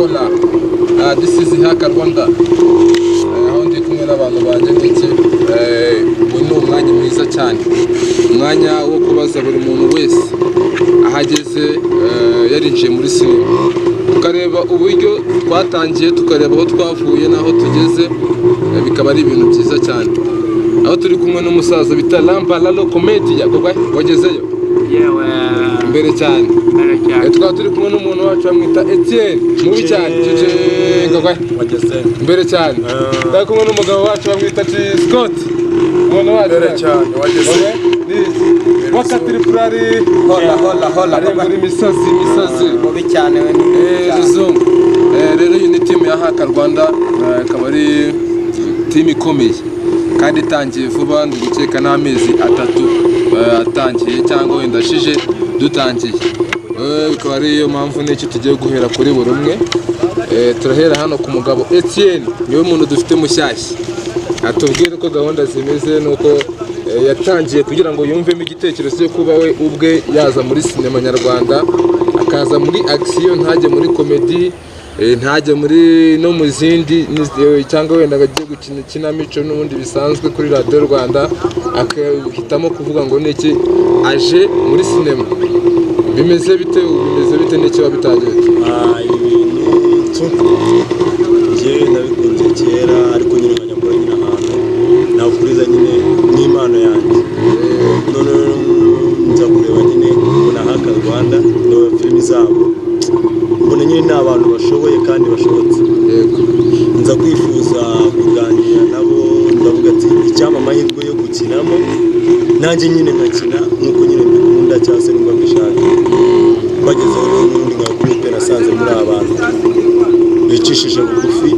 Hola. This is Haka Rwanda. Aho ndi kumwe n'abantu banjye n'iki, uyu ni umwanya mwiza cyane, umwanya wo kubaza buri muntu wese ahageze, yarinjiye muri sinema, tukareba uburyo twatangiye, tukareba aho twavuye n'aho tugeze, bikaba ari ibintu byiza cyane. Aho turi kumwe n'umusaza bita Lampa Lalo Comedy, wagezeyo? Yewe. Imbere cyane. Mbere cyane. Tukaba turi kumwe n'umuntu wacu bamwita Etienne, mubi cyane. Cece Gagwa. Wageze. Imbere cyane. Turi kumwe n'umugabo wacu bamwita T Scott, umuntu wacu. Imbere cyane, wageze. Wakatiripurari. Hola, hola, hola. Ari muri misozi misozi. Mubi cyane we, ni mubi cyane. Ruzungu. Rero iyi ni team ya Haka Rwanda, ikaba ari team ikomeye kandi itangiye vuba. Ndi gukeka n'amezi 3 atangiye cyangwa wenda ashije dutangiye. Bikaba ariyo mpamvu n'iki tugiye guhera kuri buri umwe. Turahera hano ku mugabo Etienne, niwe muntu dufite mushyashya, atubwire uko gahunda zimeze nuko yatangiye kugira ngo yumvemo igitekerezo cyo kuba we ubwe yaza muri sinema nyarwanda, akaza muri action, ntajye muri comedy, ntajye muri no mu zindi cyangwa wenda ngo ajye gukina ikinamico n'ubundi bisanzwe kuri Radiyo Rwanda, akahitamo kuvuga ngo niki, aje muri sinema. Bimeze bite? Bimeze bite? N'iki wabitangiye bite? Ibintu njyewe nabikunze kera, ariko nyine nkajya mbona nyine ahantu nakuriza nyine n'impano yanjye. None nza kureba nyine, mbona Haka Rwanda, ndeba filimi zabo, mbona nyine ni abantu bashoboye kandi bashobotse. Nza kwifuza kuganira nabo, ndavuga ati icyampa amahirwe yo gukinamo nanjye nyine nkakina nk'uko nyine mbikunda cyangwa se numva mbishaka. Bagezeho rero n'ubundi nka groupe, nasanze muri abantu bicishije bugufi,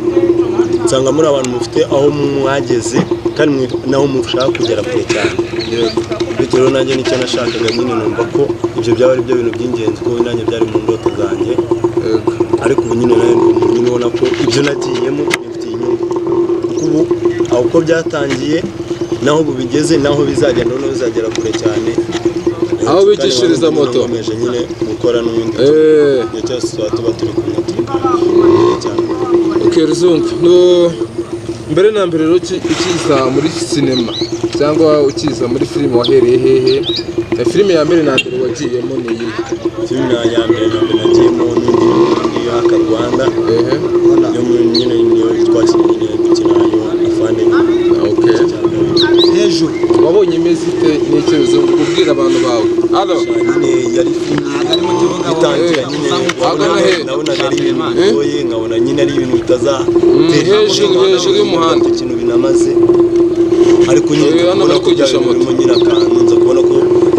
nsanga muri abantu mufite aho mwageze kandi naho mushaka kugera kure cyane. Bityo rero nanjye nicyo nashakaga nyine, numva ko ibyo byaba ari byo bintu by'ingenzi, kuko nanjye byari mu ndoto zanjye. Ariko ubu nyine nawe ndi umuntu nyine ubona ko ibyo nagiyemo bifitiye inyungu, kuko ubu aho uko byatangiye naho ubu bigeze, naho bizagenda, noneho bizagera kure cyane. Aho bigishiriza Kandi moto. nkomeje nyine gukora n'ubundi, igihe cyose tuba turi kumwe, turi kumwe cyane. Okay, Ruzungu, no mbere na mbere rero ukiza muri sinema cyangwa ukiza muri filime wahereye hehe? Filime ya mbere na mbere wagiyemo ni iyihe? Filime ya mbere na mbere nagiyemo n'undi ni Haka Rwanda. Yo muri nyine niyo twakinnye nyine, dukina yo afande nyine. Cya kabiri. Hejuru. Wabonye imeze ite? N'icyo, Ruzungu, kubwira abantu bawe halo? Nyine yari filime Ntabwo ari mu kibuga. itangira nyine Ahagana he? nabonaga ari ibintu bigoye, nkabona nyine ari ibintu bitazatera Hejuru, hejuru y'umuhanda. Ikintu binamaze, ariko nyine Hano kubona bari ko kwigisha byari moto. birimo nyine akantu, nza kubona ko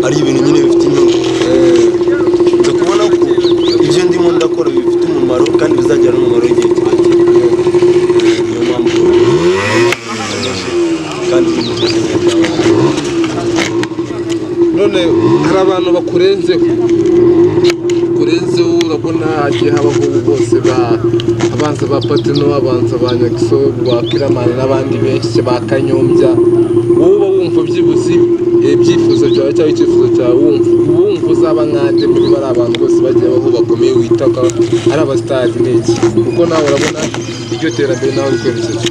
ari ibintu nyine bifite inyungu, nza kubona ko ibyo ndimo ndakora bifite umumaro kandi bizagira n'umumaro w'igihe kirekire. Niyo mpamvu nkomeje kandi ibintu byose nyine byaba. None hari abantu bakurenzeho, kurenzeho, urabona hagiye habaho ubu bose ba abanza ba Patino, abanza ba Nyagiso, ba Kiramani n'abandi benshi ba Kanyombya. Wowe uba wumva byibuze ibyifuzo byawe cyangwa icyifuzo cyawe, wumva uzaba nkande muri bariya abantu bose bagiye baho bakomeye wita ko ari abasitari? Ni iki? Kuko nawe urabona iryo terambere nawe uri kwerekeza.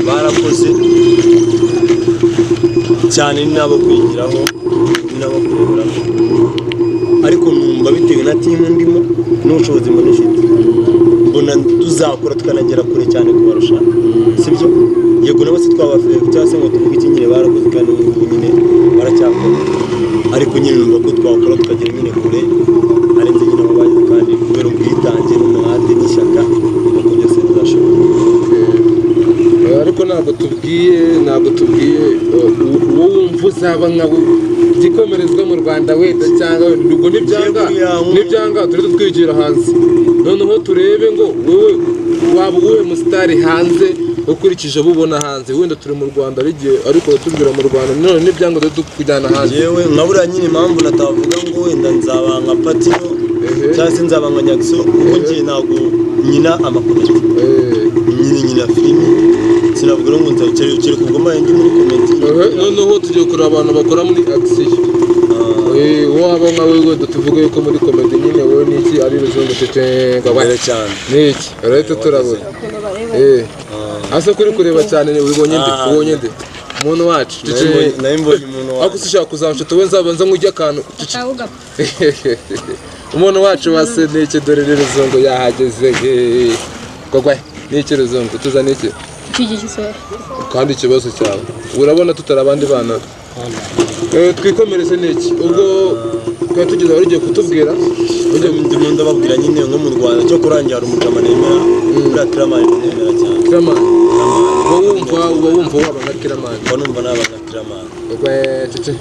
Barakoze cyane, ni n'abo kwigiraho, ni n'abo kureberaho, ariko numva bitewe na team ndimo n'ubushobozi mbona ifite, mbona tuzakora tukanagera kure cyane kubarusha. Sibyo? Yego, nabo si twabafeye cyangwa se ngo tuvuge iki, nyine barakoze kandi ubu ngubu nyine baracyakora, ariko nyine numva ko twakora tukagera nyine kure arenze nyine aho bageze, kandi kubera ubwitange n'umuhate n'ishyaka, numva ko byose bizashoboka. Ariko ntabwo tubwiye uwo wumva uzaba nka gikomerezwa mu Rwanda wenda, cyangwa wenda ubwo nibyanga, nibyanga turi twigira hanze, noneho turebe ngo wowe waba uwuhe musitari hanze ukurikije abo ubona hanze. Wenda turi mu Rwanda bigiye, ariko tubwira mu Rwanda, none nibyanga turi tukujyana hanze. Yewe, nka buriya nyine impamvu natavuga ngo wenda nzaba nka Patino cyangwa se nzaba nka Nyagiso, kuko njye ntabwo nyina amacomedy. Nyine nyina filimi, sinavuga rero ngo nzabikere kereka ubwo mbaye ndi muri comedy. Noneho tugiye kureba abantu bakora muri action. Waba nka wewe, tuvuge yuko muri comedy nyine wowe niki ari Ruzungu cece? Mbere cyane. Niki urahita turabura. Ase kuri kureba cyane, ubonye nde? Ah. Ubonye nde? Umuntu wacu cece. Nawe mbonye umuntu Ariko wawe. se ushaka kuzamshuta we, nzabanza nkujye akantu cece. Umuntu wacu wa se niki? Dore rero Ruzungu yahageze. Gwagwa niki Ruzungu, tuza niki? Kandi ikibazo cyawe urabona tutari abandi bana. Twikomereze niki? Ubwo twari tugeze aho ugiye kutubwira ugiye. Ndimo ndababwira nyine nko mu Rwanda cyo kurangira hari umujama nemera, buriya Kiramani nemera cyane. Kiramani uba wumva waba nka Kiramani? Mba numva naba nka Kiramani. Cece.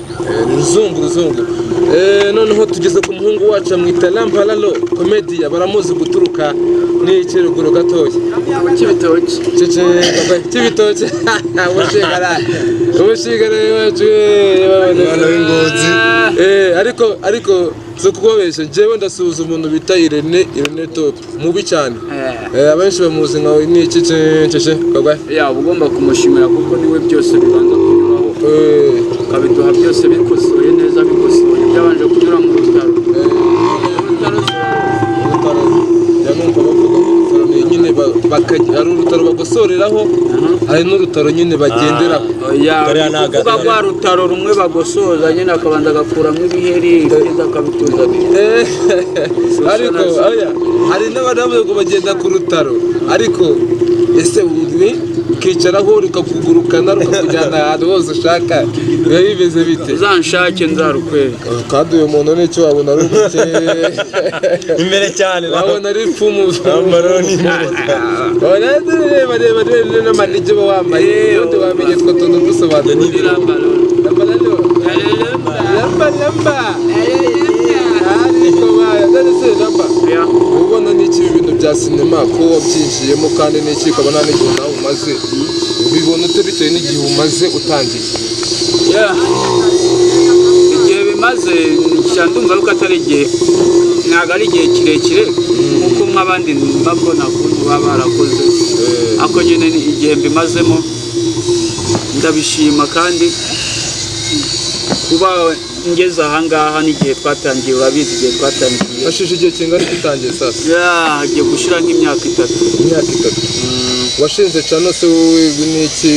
Ruzungu, Ruzungu. Noneho tugeze ku muhungu wacu amwita Lamparalo Comedy, baramuzi guturuka n'iki ruguru gatoya. Cy'ibitoki. Cece cy'ibitoki, ubushigara ubushigara wacu. Umwana w'ingozi. Ariko si ukubabeshya, njyewe ndasuhuza umuntu bita Irene, Irene Top mubi cyane. Abenshi bamuzi nka n'iki cece kagwa. Ya, uba ugomba kumushimira kuko niwe byose bibanza kunyuraho, ukabiduha byose bikosoye neza, bikosoye byabanje kunyura mu rutaro. Urutaro si Urutaro, njya numva bavuga ngo urutaro ni nyine hari urutaro bagosoreraho, hari n'urutaro nyine bagenderaho. Oya, Kariya ni ni ukuvuga agataro. rwa rutaro rumwe bagosoza nyine, akabanza agakuramo ibiheri, ibyiza akabituza. Ariko oya, hari n'abadamu ngo bagenda ku rutaro, ariko ese ni ukicaraho rukakugurukana rukakujyana ahantu hose ushaka, biba bimeze bite? Uzanshake nzarukwereka. Kandi uyu muntu nicyo wabona ari umuke. Imbere cyane. Wabona ari ipfumu. Lambaroni imbere cyane. Wabona reba reba reba n'amanigi uba wambaye, ubundi wamenye utwo tuntu dusobanura. Lamba lalo. Lamba lamba. Ariko baya none se lamba, Ya. ubona n'iki ibi bintu bya sinema ko wabyinjiyemo, kandi n'iki ukaba nta n'igihe nawe umaze, ubibona ute bitewe n'igihe umaze utangiye? Ya. Igihe bimaze nshya ndumva yuko atari igihe, ntabwo ari igihe kirekire nk'uko nk'abandi mbabona ukuntu baba barakoze, ariko nyine ni igihe mbimazemo ndabishima, kandi kuba ngeze ahangaha n'igihe twatangiye, urabizi igihe twatangiye. Hashije igihe kingana iki utangiye sasa? Ya, hagiye gushira nk'imyaka 3. Imyaka 3. Washinze channel se wowe n'iki,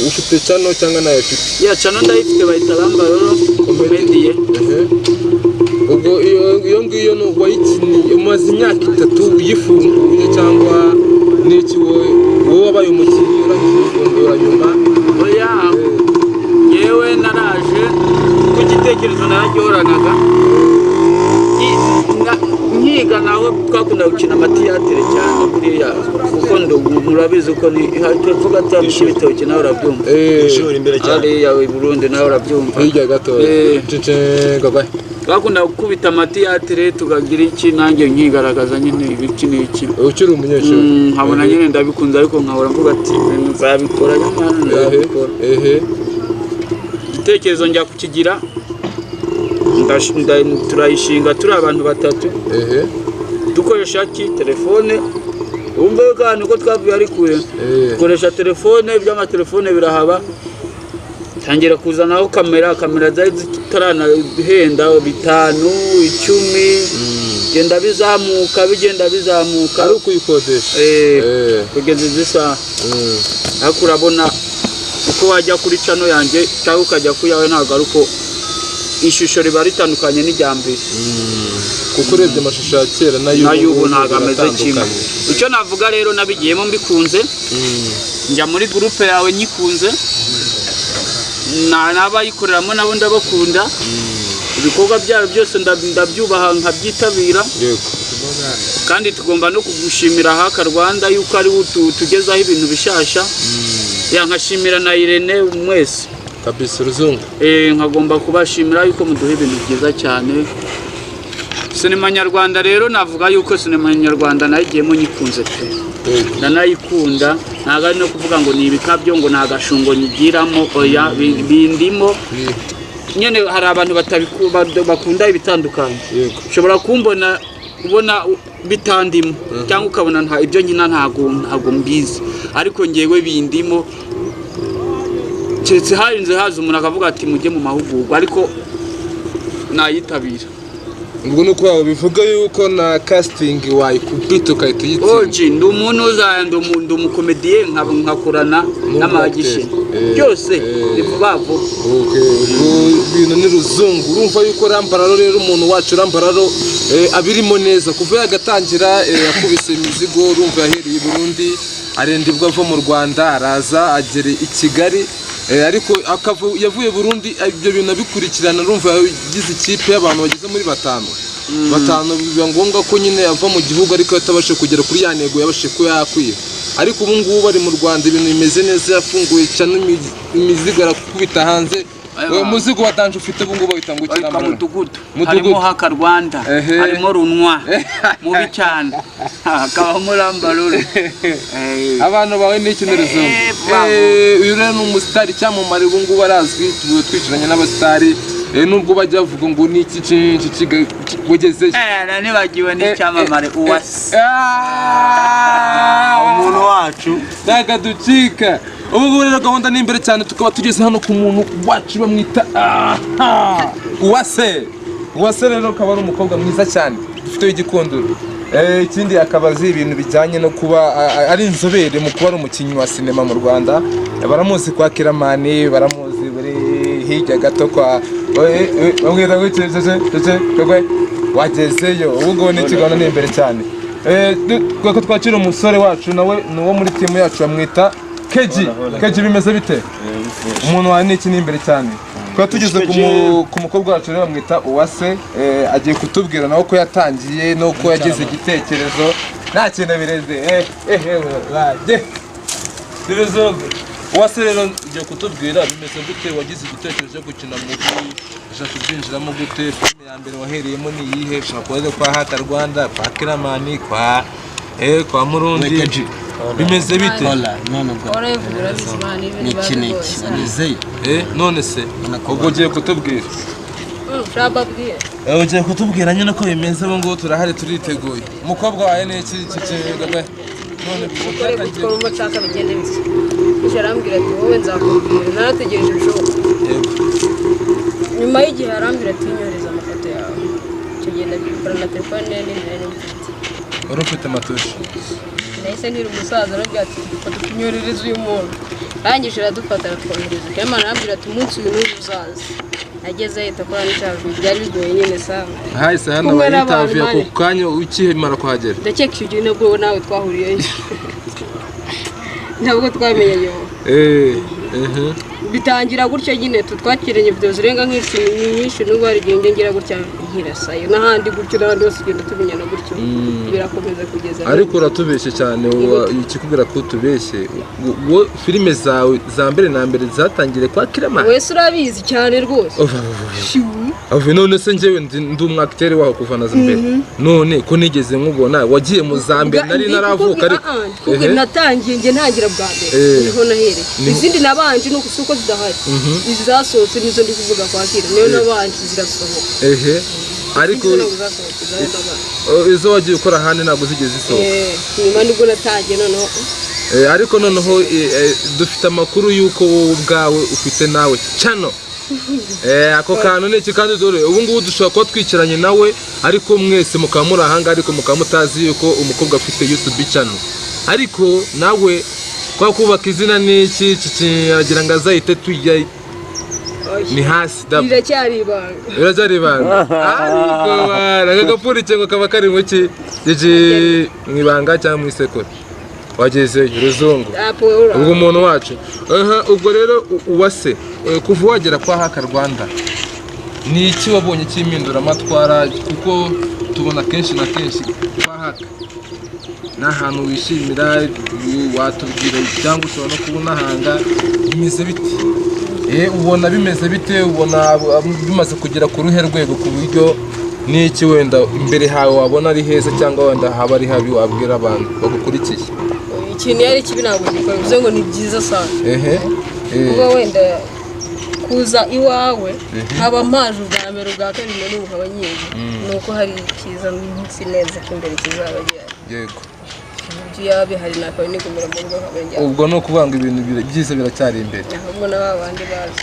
ufite channel cyangwa nayo ufite? Ya, channel ndayifite, bayita Lambaroro Comedy. Ehe. Ubwo iyo ngiyo ni wayikiniye umaze imyaka 3 uyifunguye, cyangwa n'iki, wowe wabaye umukinnyi urangije uyifungura nyuma? Oya, yewe naraje kuko igitekerezo naragihoranaga. Nkiga nawe twakunda gukina amatiyatere cyane buriya, kuko murabizi ko ni tuvuga ati ibitoki, nawe urabyumva. Ishuri imbere cyane. Hariya i Burundi nawe urabyumva. Hirya gatoya. Cece gagwa. Twakunda gukubita amatiyatere tukagira iki, nanjye nkigaragaza nyine ibiki n'iki. Ukiri umunyeshuri. Nkabona nyine ndabikunze, ariko nkahora mvuga ati ibintu nzabikora nyamara nzabikora. Igitekerezo njya kukigira, turayishinga turi abantu batatu, dukoresha ki telefone, wumve yuko ahantu uko twavuye ari kure. Dukoresha telefone, iby'amatelefone birahaba, tangira kuzanaho kamera, kamera zari zitaranahenda, 5, 10, genda bizamuka, bigenda bizamuka. Ari ukuyikodesha. Kugeza izi saha. Ariko urabona uko wajya kuri channel yanjye cyangwa ukajya ku yawe, ntabwo ari uko ishusho riba ritandukanye n'irya mbere. Kuko urebye amashusho ya kera n'ay'ubu ntabwo ameze kimwe. biratandukanye. Icyo navuga rero, nabigiyemo mbikunze, njya muri groupe yawe nyikunze, n'abayikoreramo nabo ndabakunda, ibikorwa byayo byose ndabyubaha nkabyitabira. Kandi tugomba no kugushimira Haka Rwanda yuko ari we utugezaho ibintu bishasha, ya nkashimira na Irene mwese. Kabisa Ruzungu. Nkagomba kubashimira yuko muduha ibintu byiza cyane. Sinema nyarwanda rero, navuga yuko sinema nyarwanda nayigiyemo nyikunze pe. Ndanayikunda, ntabwo ari no kuvuga ngo ni ibikabyo, ngo ni agashungo nyigiramo, oya, bindimo. Nyine hari abantu bakunda ibitandukanye. Ushobora kumbona ubona bitandimo, cyangwa ukabona nta ibyo nkina ntago mbizi, ariko ngewe bindimo, keretse harinze haza umuntu akavuga ati mujye mu mahugurwa, ariko Nayitabira. Ubwo ni uko bivuga yuko na casting wayikubita ukahita uyitsinda. Oji, ndi umuntu uza, ndi umukomediye, nkakorana n'ama action byose ni vuba vuba. Okay, ubwo ibintu ni ruzungu. Urumva yuko Rambararo rero, umuntu wacu Rambararo, abirimo neza kuva yagatangira, yakubise imizigo. Urumva yahereye i Burundi, arenda ibwo ava mu Rwanda, araza agera i Kigali, ariko yavuye Burundi, ibyo bintu abikurikirana. Urumva yagize ikipe y'abantu bageze muri batanu batanu, biba ngombwa ko nyine ava mu gihugu, ariko atabashe kugera kuri ya ntego yabashije kuba yakwiba. Ariko ubu ngubu ari mu Rwanda, ibintu bimeze neza, yafunguye cyane, imizigo arakubita hanze. Aya. Uwo muzigo wa danger ufite ubu ngubu bawita ngo iki? Witwa Rambararo? Mudugudu. Mudugudu. Harimo Haka Rwanda, harimo Runwa mubi cyane, hakabamo Rambarore. Abantu bawe ni iki n'uruzungu? Bravo. Uyu rero ni umusitari cyamamare, ubu ngubu arazwi, tuba twicaranye n'abasitari, nubwo bajya bavuga ngo ni iki wagezeyo. Nibagiwe n'icyamamare Uwase. Umuntu wacu. Ntabwo ducika. Ubu ngubu rero gahunda ni imbere cyane, tukaba tugeze hano ku muntu wacu bamwita aha Uwase. Uwase rero akaba ari umukobwa mwiza cyane dufite w'igikundiro. Ikindi akaba azi ibintu bijyanye no kuba ari inzobere mu kuba ari umukinnyi wa sinema mu Rwanda. Baramuzi kwa Kiramani, baramuzi buri hirya gato kwa bamwita ngo iki? Cece wagezeyo. Ubu ngubu ni ikiganiro ni imbere cyane. Ko twakira umusore wacu, nawe ni uwo muri timu yacu, bamwita Keji. Keji, bimeze bite? Umuntu wawe ni iki? Ni imbere cyane. Twaba tugeze ku mukobwa wacu rero, bamwita Uwase, agiye kutubwira nawe uko yatangiye n'uko yagize igitekerezo. Nta kintu bireze, bajye Birezongo. Uwase rero ugiye kutubwira bimeze gute, wagize igitekerezo cyo gukina movie, ushaka kubyinjiramo gute? Filime ya mbere wahereyemo ni iyihe? Ushobora kuba ari kwa Haka Rwanda, kwa Kiramani, kwa Murundi, bimeze bite? Hola, none ubwo Urabivuga, urabizi man, ibintu ni biba iki bigoye. n'iki nizeye. None se ubwo ugiye kutubwira? Urababwira. Ugiye kutubwira nyine uko bimeze. Ubu ngubu turahari, turiteguye. Umukobwa wawe ni iki iki iki none? Ukore gutyo, urumva nshaka bigende bityo. Bityo arambwira ati: "Wowe nzakubwira." Narategereje bishoboka. Nyuma y'igihe arambwira ati: "Nyohereza amafoto yawe." Icyo gihe ndabikora na telefone nini nari mfite. Wari ufite amatushi? Nahise ntira umusaza, arambwira ati: "Dufata tunyoherereze uyu muntu." Arangije aradufata, aratwohereza. Kema arambwira ati: "Umunsi uyu n'uyu uzaza." Ageze ahita akora n'icyaha, byari bigoye nyine sawa. Hahise hano Kumwe n'abantu, bayitavuye ako man. kanya ukimara kuhagera? Ndakeka icyo gihe nabwo nawe twahuriyeyo, ntabwo twamenyanye ubu. Bitangira gutyo nyine, twakiranye video zirenga nk'icumi, ni nyinshi. N'ubwo hari igihe njya ngira gutya nkirasayo n'ahandi gutyo, n'ahandi hose ugenda tumenyana gutyo, birakomeza kugeza. Ariko uratubeshye cyane. Ikikubwira ko utubeshye, wo filime zawe za mbere na mbere zatangiriye kwa Kiramani? Wese urabizi cyane rwose. Ave, none se njyewe ndi umwakiteri waho kuva na mbere, none ko nigeze nkubona wagiye mu za mbere nari naravuka ariko? Kuko natangiye njye, ntangira bwa mbere niho nahereye. Izindi nabanje ni uko si uko zidahari, izi zasohotse nizo ndi kuvuga, kwakira niyo nabanje zirasohoka. Ariko Izindi ntabwo zasohotse, izo nabanje. Oh, izo wagiye ukora ahandi ntabwo zigeze zisohoka? Nyuma nibwo natangiye noneho. Ariko noneho dufite amakuru y'uko wowe ubwawe ufite nawe channel. Ako kantu ni iki? Kandi dore ubu ngubu dushobora kuba twicaranye nawe, ariko mwese mukaba muri ahangaha, ariko mukaba mutazi yuko umukobwa afite YouTube channel. Ariko nawe kwa kubaka izina ni iki iki agira ngo azahite tujya ni hasi da. Riracyari ibanga. Biracyari ibanga, ariko bana aka gapfundikiye ngo kaba kari mu ki iki, mu ibanga cyangwa mu isekuru wagezeyo uruzungu. Apo ura. Ubwo umuntu wacu aha, ubwo rero Uwase, kuva wagera kwa Haka Rwanda ni iki wabonye cy'impinduramatwara? Kuko tubona kenshi na kenshi kwa Haka ni ahantu wishimira. Watubwira cyangwa ushobora no kuba unahanga, bimeze bite? Ubona bimeze bite? Ubona bimaze kugera ku ruhe rwego, ku buryo n'iki wenda imbere hawe wabona ari heza cyangwa wenda haba ari habi, wabwira abantu bagukurikiye? Ikintu iyo ari kibi ntabwo gikora, bivuze ngo ni byiza sana. Kuba wenda kuza iwawe nkaba mpaje ubwa mbere, ubwa kabiri na n'ubu nkaba nyizi, ni uko hari icyiza nzi neza ko imbere kizaba gihari. Yego. Ku buryo yaba bihari nakaba nigumira mu rugo nkaba njya. Ubwo ni ukuvuga ngo ibintu byiza biracyari imbere. Ahubwo na ba bandi bazi.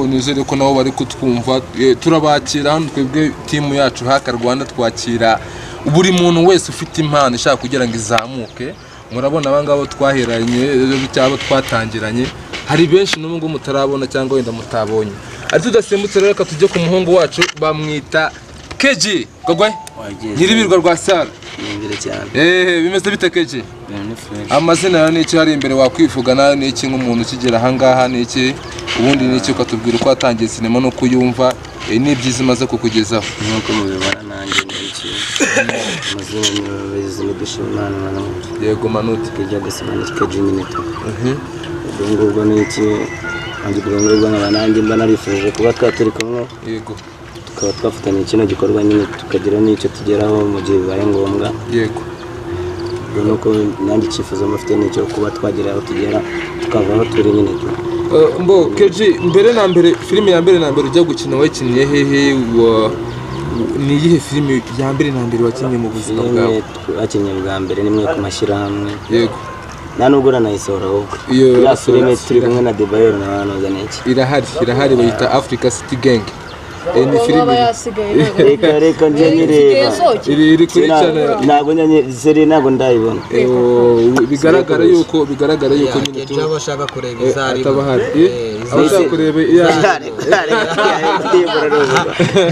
Nizere ko nabo bari kutwumva. Turabakira hano twebwe team yacu Haka Rwanda, twakira buri muntu wese ufite impano ishaka kugira ngo izamuke. Murabona aba ngabo twaheranye cyangwa twatangiranye, hari benshi n'ubu ngubu mutarabona cyangwa wenda mutabonye. Ariko tudasimbutse rero, reka tujye ku muhungu wacu, bamwita Keji Gogwe. Wageze. Nyiribirwa rwa Sara. Ni imbere cyane. Bimeze bite, Keji? Ibintu ni fresh. Amazina yawe ni iki? Hari imbere wakwivuga nawe ni iki nk'umuntu ukigera ahangaha, ni iki ubundi, ni iki ukatubwira uko watangiye sinema n'uko uyumva, n'ibyiza imaze kukugezaho. Nk'uko mubibona nanjye ni iki, amazina ni Babizi Dushimimana Manudi. Yego Manudi. Kijya gusa ni Keji nyine tu. Ubwo ngubwo ni iki, ubwo ngubwo nkaba nanjye mba narifuje kuba twaba turi kumwe, tukaba twafatanya kino gikorwa nyine, tukagira n'icyo tugeraho mu gihe bibaye ngombwa. Ubwo ni uko nanjye icyifuzo mufite ni icyo kuba twagera aho tugera, tukava aho turi nyine tu. Mbo Keji, mbere na mbere, filime ya mbere na mbere ujya gukina wayikiniye hehe? Ni iyihe filime ya mbere na mbere wakinnye mu buzima bwawe? Filime twakinnye bwa mbere nimwe ku mashyirahamwe. Nta nubwo uranayisohora ahubwo. Iyo Ya filime turi kumwe na Debayor na Banoza n'iki. Irahari, bayita Africa City Gang. Ni Uwo filime aba yasigaye ntabwo Reka reka, njye nyireba. iri kuri channel. Ntabwo njye seri ntabwo ndayibona. Bigaragara yuko nyine tu Kenshi aba ashaka kureba izarimo. Ataba ahari. Abashaka kureba iyo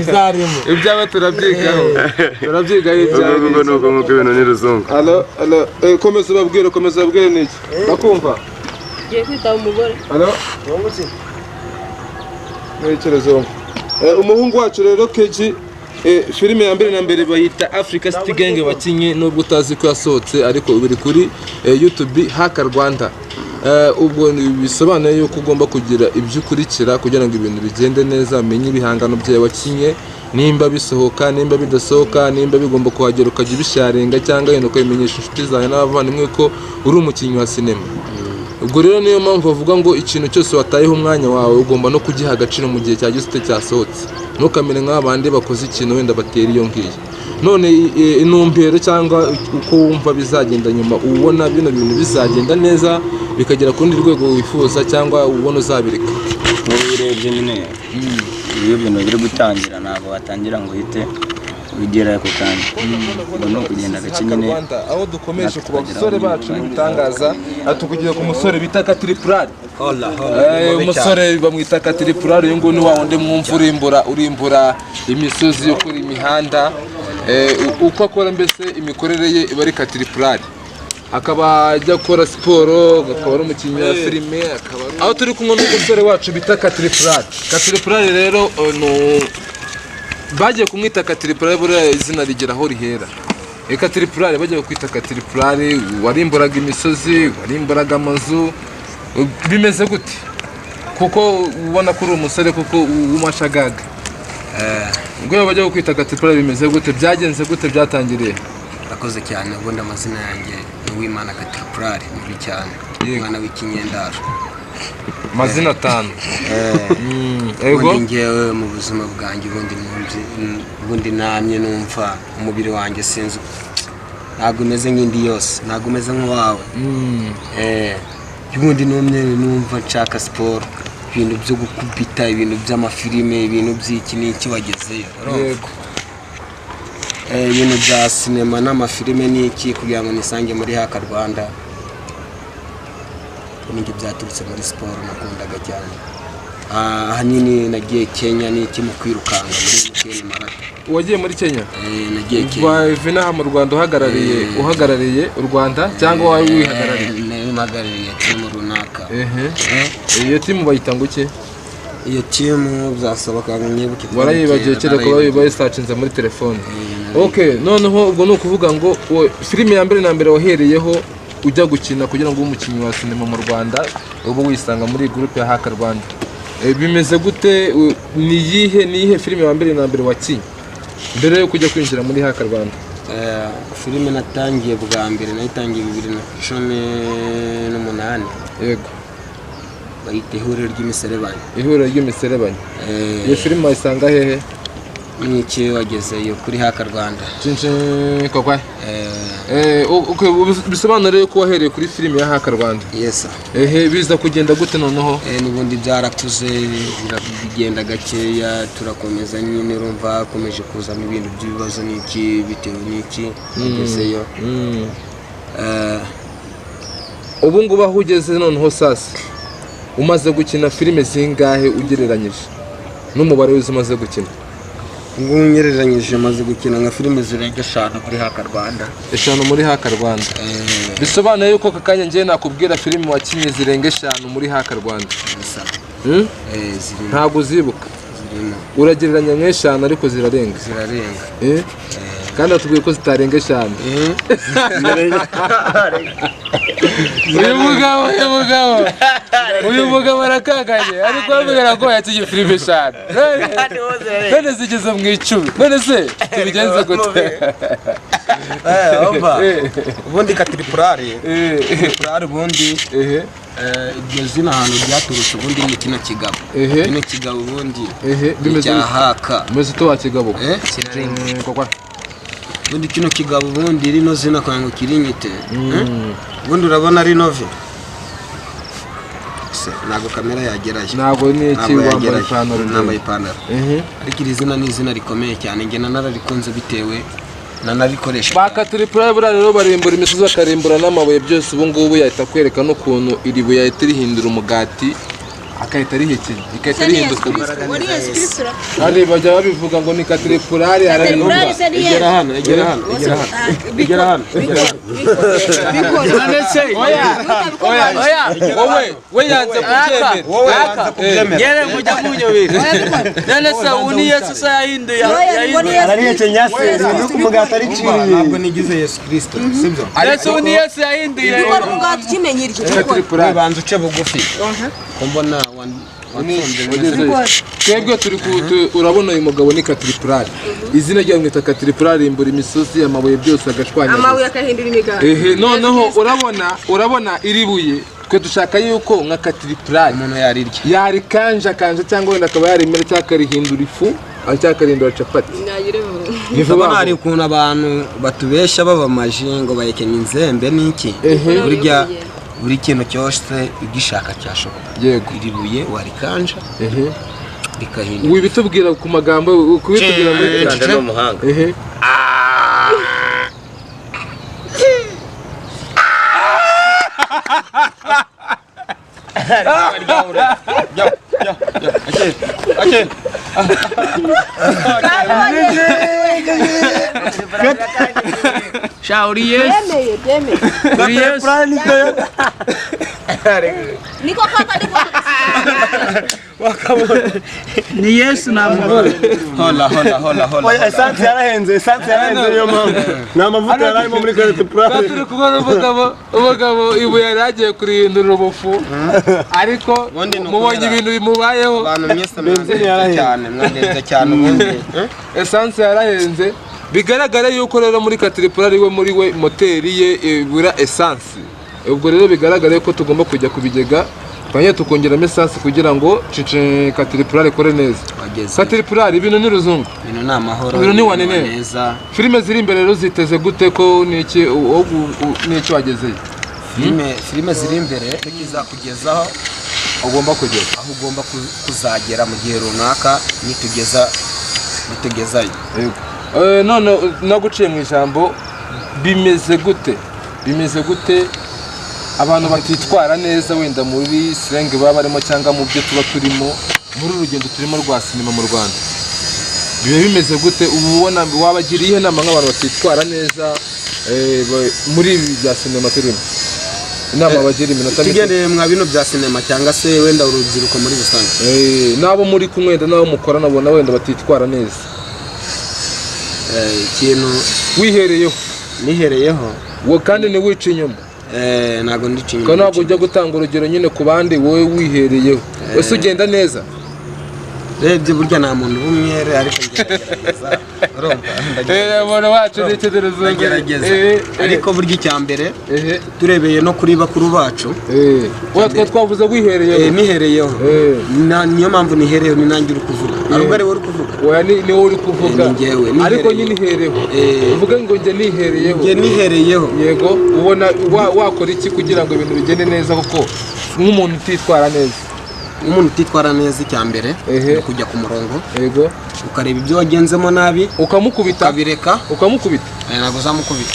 Izarimo. Ibyawe turabyigaho ibyawe. Ubwo ni uko nguko ibintu ni ruzungu. Alo, alo, komeza ubabwire niki bakumva. Ugiye kwitaba umugore. Alo, ntekerezo. Umuhungu wacu rero Keji, filime ya mbere na mbere bayita Africa City Gang wakinye, nubwo utazi ko yasohotse ariko biri kuri YouTube Haka Rwanda. Ubwo bisobanuye yuko ugomba kugira ibyo ukurikira kugira ngo ibintu bigende neza, umenye ibihangano byawe wakinye, nimba bisohoka, nimba bidasohoka, nimba bigomba kuhagera, ukajya ubisharinga cyangwa wenda ukabimenyesha inshuti zawe n'abavandimwe ko uri umukinnyi wa sinema. Ubwo rero niyo mpamvu bavuga ngo ikintu cyose watayeho umwanya wawe ugomba no kugiha agaciro mu gihe cyagize ute cyasohotse, ntukamere nk'abandi bakoze ikintu wenda batera iyo ngiyo. None intumbero cyangwa uko wumva bizagenda nyuma, ubona bino bintu bizagenda neza bikagera ku rundi rwego wifuza, cyangwa ubona uzabireka? Nk'ubu urebye nyine, iyo ibintu biri gutangira ntabwo watangira ngo uhite ugera ako kanya, ubwo ni ukugenda gake nyine. Rwanda, aho dukomeje ku Natwe tukagera basore aho bacu nyine n'ibitangaza, tukugeza ku musore bita Katiripurari. Hola hola. Umusore bamwita Katiripurari, uyu nguyu ni wa wundi mwumva urimbura imisozi, ukora imihanda. Uko akora mbese imikorere ye iba ari Katiripurari, akaba ajya akora siporo, akaba ari umukinnyi wa filime, akaba aho turi kumwe n'umusore wacu bita Katiripurari. Katiripurari rero bagiye kumwita Katiripurari, buriya izina rigera aho rihera. Katiripurari, bagiye kwita Katiripurari, warimburaga imisozi, warimburaga amazu, bimeze gute? Kuko ubona ko uri umusore kuko w'umashagaga, ubwo iyo bajya kukwita Katiripurari bimeze gute? Byagenze gute? Byatangiriye? Urakoze cyane. Ubundi amazina yanjye ni Uwimana Katiripurari muri cyane. Umwana w'ikinyendaro. Amazina atanu. Yego. Ubundi ngewe mu buzima bwanjye, ubundi ubundi namye numva umubiri wanjye sinzi, ntabwo umeze nk'indi yose, ntabwo umeze nk'uwawe. Ubundi numye numva nshaka siporo, ibintu byo gukubita, ibintu by'amafilime, ibintu by'iki n'iki wagezeyo, urumva? Ibintu bya sinema n'amafilime n'iki, kugira ngo nisange muri Haka Rwanda, nibyo byaturutse muri siporo nakundaga cyane. Ahanini nagiye Kenya n'iki mu kwirukanka muri MTN Marathon. Wagiye muri Kenya? Nagiye Kenya. Wava inaha mu Rwanda uhagarariye u Rwanda cyangwa wowe wihagarariye? Nari mpagarariye team runaka. Iyo team bayita ngo iki? Iyo team byasaba ngo nyibuke. Warayibagiwe kereka bayisacinze muri telefone. Okay, noneho ubwo ni ukuvuga ngo filime ya mbere na mbere wahereyeho ujya gukina kugira ngo ube umukinnyi wa sinema mu Rwanda, ube wisanga muri groupe ya Haka Rwanda. Bimeze gute? Ni iyihe filime ya mbere na mbere wakinnye mbere yo kujya kwinjira muri Haka Rwanda? Filime natangiye bwa mbere nayitangiye 2018. Bayita Ihuriro ry'Imiserebanya. Ihuriro ry'Imiserebanya. Iyo filime wayisanga hehe? N'iki wagezeyo kuri Haka Rwanda. Cincin kokwa. Okay, bisobanura ko wahereye kuri filime ya Haka Rwanda. Yes sir. Ehe, biza kugenda gute noneho? N'ubundi byarakuze, bigenda gakeya, turakomeza nyine, urumva hakomeje kuzamo ibintu by'ibibazo n'iki, bitewe n'iki agezeyo. Ubu ngubu aho ugeze noneho sasa, umaze gukina filime zingahe ugereranyije n'umubare w'izo umaze gukina? Ngubu ngereranyije maze gukina nka filime zirenga 5 muri Haka Rwanda. 5 muri Haka Rwanda. Bisobanuye yuko aka kanya ngiye nakubwira filime wakinnye zirenga 5 muri Haka Rwanda. Zirimo. Ntabwo uzibuka. Zirimo. Uragereranya nk'eshanu ariko zirarenga. Zirarenga. Kandi atubwiye ko zitarenga 5. Uyu mugabo arakanganye ariko bamubwira ko yakinnye filime 5. None zigeze mu 10. None se tubigenze gute? Ubundi katiripurari ubundi iryo zina ahantu ryaturutse ubundi ni kino kigabo. Kino kigabo ubundi ni cya Haka. Bimeze uko wakigabo. Kirarenga. Ubundi kino kigabo ubundi rino zina kwa ngo kirinyite. Ubundi urabona rino vi. Se ntago kamera yagerayo. Ntago ni iki wambaye ipantaro. Nambaye ipantaro. Ariko iri zina ni izina rikomeye cyane, nge nanararikunze bitewe nanarikoresha. Bakatiripura buriya rero barimbura imisozi bakarimbura n'amabuye byose, ubu ngubu yahita kwereka n'ukuntu iri buye yahita rihindura umugati akahita rihekenya ikahita rihinduka. Kandi bajya babivuga ngo ni katiripurari ararindura. Egera hano, egera hano, egera hano. Egera hano. Oya, wowe we yanze kubyemera. Wowe yanze kubyemera. Yere mujya munyobera. None se uni Yesu se yahinduye. Ararihekenya se nuko umugati ari ciriye. Ntabwo nigize Yesu Kristo, sibyo? Yesu uni Yesu yahinduye. Bikora umugati ukimenye iryo. Katiripurari. Banza uce bugufi. Ko mbona Twebwe turi urabona uyu mugabo ni katiripurari. Izina rye bamwita katiripurari, imbura imisozi amabuye byose agashwanyaguza. Amabuye akahindura imigati. Noneho urabona iri buye twe dushaka yuko nka katiripurari umuntu yarirya. Yarikanja kanja cyangwa wenda akaba yarimera cyangwa akarihindura ifu cyangwa akarihindura capati. Urabona hari ukuntu abantu batubesha babamaje ngo bahekenya inzembe n'iki. Burya buri kintu cyose ugishaka cyashoboka. Yego. Iri buye warikanja rikahinduka. Wibitubwira ku magambo, kubitubwira muri Kanja ni umuhanga. Sha uri Yesu. Byemeye. Uri Yesu. Niko kaka ndiko. Ni Yesu namubona. Hola hola hola hola. Oya, esanse yarahenze niyo mpamvu. Ni amavuta yararimo muri katiripurari. Turi kubona umugabo ibuye yari agiye kurihindura ubufu, ariko mubonye ibintu bimubayeho. Abantu mwese mwandenze cyane, mwandenze cyane ubundi. Esanse yarahenze. Bigaragara yuko rero muri katiripurari we muri we moteri ye ibura esanse. Ubwo rero bigaragara ko tugomba kujya ku bigega twanye tukongeramo esanse kugira ngo katiripurari ikore neza. Katiripurari ibintu ni ruzungu. Ibintu ni amahoro. Ibintu ni wanene. Filime ziri imbere rero ziteze gute ko niki niki wagezeyo? Filime ziri imbere kizakugezaho ugomba kugera. Aho ugomba kuzagera mu gihe runaka nitugezayo. None naguciye mu ijambo, bimeze gute? Bimeze gute abantu batitwara neza wenda muri slang baba barimo cyangwa mu byo tuba turimo muri urugendo turimo rwa sinema mu Rwanda? Biba bimeze gute? Ubona wabagiriye inama nk'abantu batitwara neza muri ibi bya sinema turimo? Inama bagira iminota mike. Tugendeye mwa bino bya sinema cyangwa se wenda urubyiruko muri rusange. Nabo muri kumwe wenda nabo mukorana ubona wenda batitwara neza. Ikintu wihereyeho. Nihereyeho. Wo kandi ni wica inyuma. Ntago ndica inyuma. Ko ntabwo ujya gutanga urugero nyine ku bandi wowe wihereyeho. Ese ugenda neza? Urebye burya nta muntu uba umwere, ariko ngerageza, urumva, ndagerageza. Umuntu wacu ni iki, Ruzungu? Ndagerageza. Ariko burya icya mbere, turebeye no kuri bakuru bacu, Oya, twe twavuze wihereyeho. Nihereyeho. Niyo mpamvu nihereyeho, ni nanjye uri kuvuga, ahubwo ari wowe uri kuvuga. Oya, ni wowe uri kuvuga. Ni njyewe, nihereyeho. Ariko nyine ihereho, uvuge ngo njye nihereyeho. Njye nihereyeho. Yego, ubona wakora iki kugira ngo ibintu bigende neza kuko nk'umuntu utitwara neza? Umuntu utitwara neza, icya mbere ni ukujya ku murongo, ukareba ibyo wagenzemo nabi, ukamukubita, ukabireka. Ukamukubita? Ntabwo uzamukubita,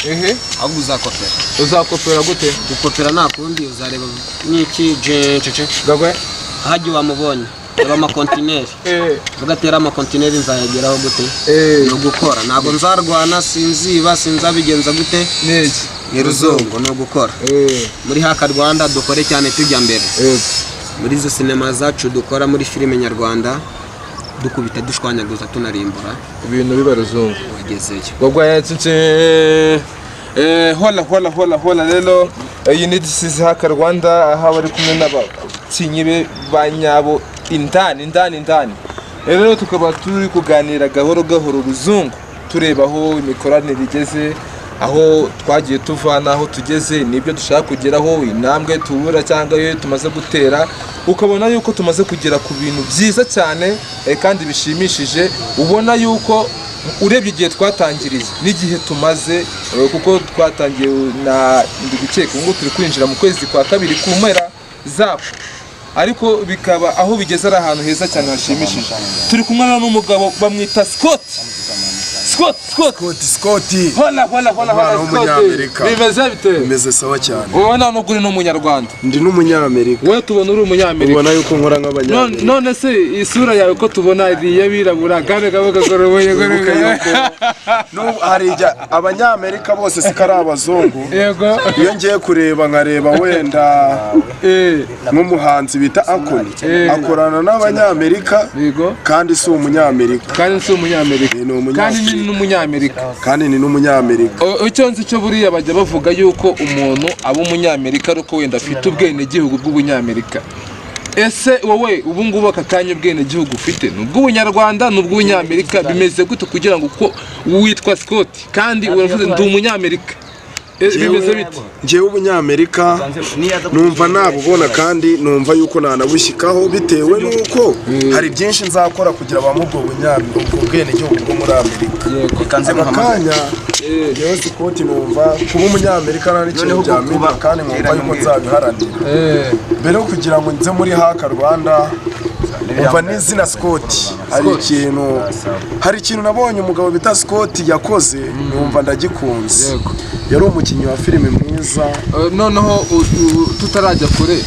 ahubwo uzakopera. Uzakopera gute? Gukopera nta kundi, uzareba n'iki jencece Gagwe hajya wamubonye, reba amakontineri, uvuga ati: "Amakontineri nzayageraho gute?" Ni ugukora, ntabwo nzarwana, sinziba, sinzabigenza gute. Niki? Ni Ruzungu, ni ugukora. Muri Haka Rwanda dukore cyane, tujya mbere muri izo sinema zacu dukora, muri filime nyarwanda, dukubita, dushwanyaguza, tunarimbura. Ibintu biba Ruzungu. Wagezeyo. Wagwaye nce. Hola hola hola hola. Rero iyi ni This is Haka Rwanda, aho bari kumwe n'abakinyi be ba nyabo, indani indani indani. Rero tukaba turi kuganira gahoro gahoro, Ruzungu, tureba aho imikoranire igeze, aho twagiye tuva n'aho tugeze, n'ibyo dushaka kugeraho, intambwe tubura cyangwa iyo tumaze gutera, ukabona yuko tumaze kugera ku bintu byiza cyane, kandi bishimishije. Ubona yuko urebye igihe twatangiriye n'igihe tumaze, kuko twatangiye na ndi gukeka ubu ngubu turi kwinjira mu kwezi kwa kabiri ku mpera zako, ariko bikaba aho bigeze ari ahantu heza cyane hashimishije. Turi kumwe n'umugabo bamwita Scott, Scott, Scott. Scott, Scott. Hola hola hola hola. Umwana Scott. w'umunyamerika. Bimeze bite? Bimeze sawa cyane. Wowe nta nubwo uri n'umunyarwanda. Ndi n'umunyamerika. Wowe tubona uri umunyamerika. Ubona yuko nkora nk'abanyamerika. None se isura yawe ko tubona ari iy'abirabura kandi kaba kagoroboye? Wibuke yuko n'ubu hari igihe abanyamerika bose siko ari abazungu. Iyo ngiye kureba, nkareba wenda nk'umuhanzi bita Akon, akorana n'abanyamerika kandi si umunyamerika. Kandi si umunyamerika. Ni umunyamerika. Kandi ni n'umunyamerika. Kandi ni n'umunyamerika. Icyo nzi cyo, buriya bajya bavuga yuko umuntu aba umunyamerika ari uko wenda afite ubwenegihugu bw'ubunyamerika. Ese wowe ubu ngubu aka kanya ubwenegihugu ufite ni ubw'ubunyarwanda, ni ubw'ubunyamerika, bimeze gute kugira ngo uko witwa Scott kandi uravuze ndi umunyamerika? Bimeze bite? Njyewe ubunyamerika numva nabubona, kandi numva yuko nanabushyikaho bitewe n'uko hari byinshi nzakora kugira bampe ubwo bwenegihugu bwo muri Amerika. Aka kanya njyewe Scott numva kuba umunyamerika nta n'ikintu byampindura, kandi nkumva yuko nzabiharanira. Mbere yo kugira ngo nze muri Haka Rwanda, umva n'izina Scott, hari ikintu nabonye umugabo bita Scott yakoze, numva ndagikunze. Yari umukinnyi wa filime mwiza. Noneho tutarajya kure,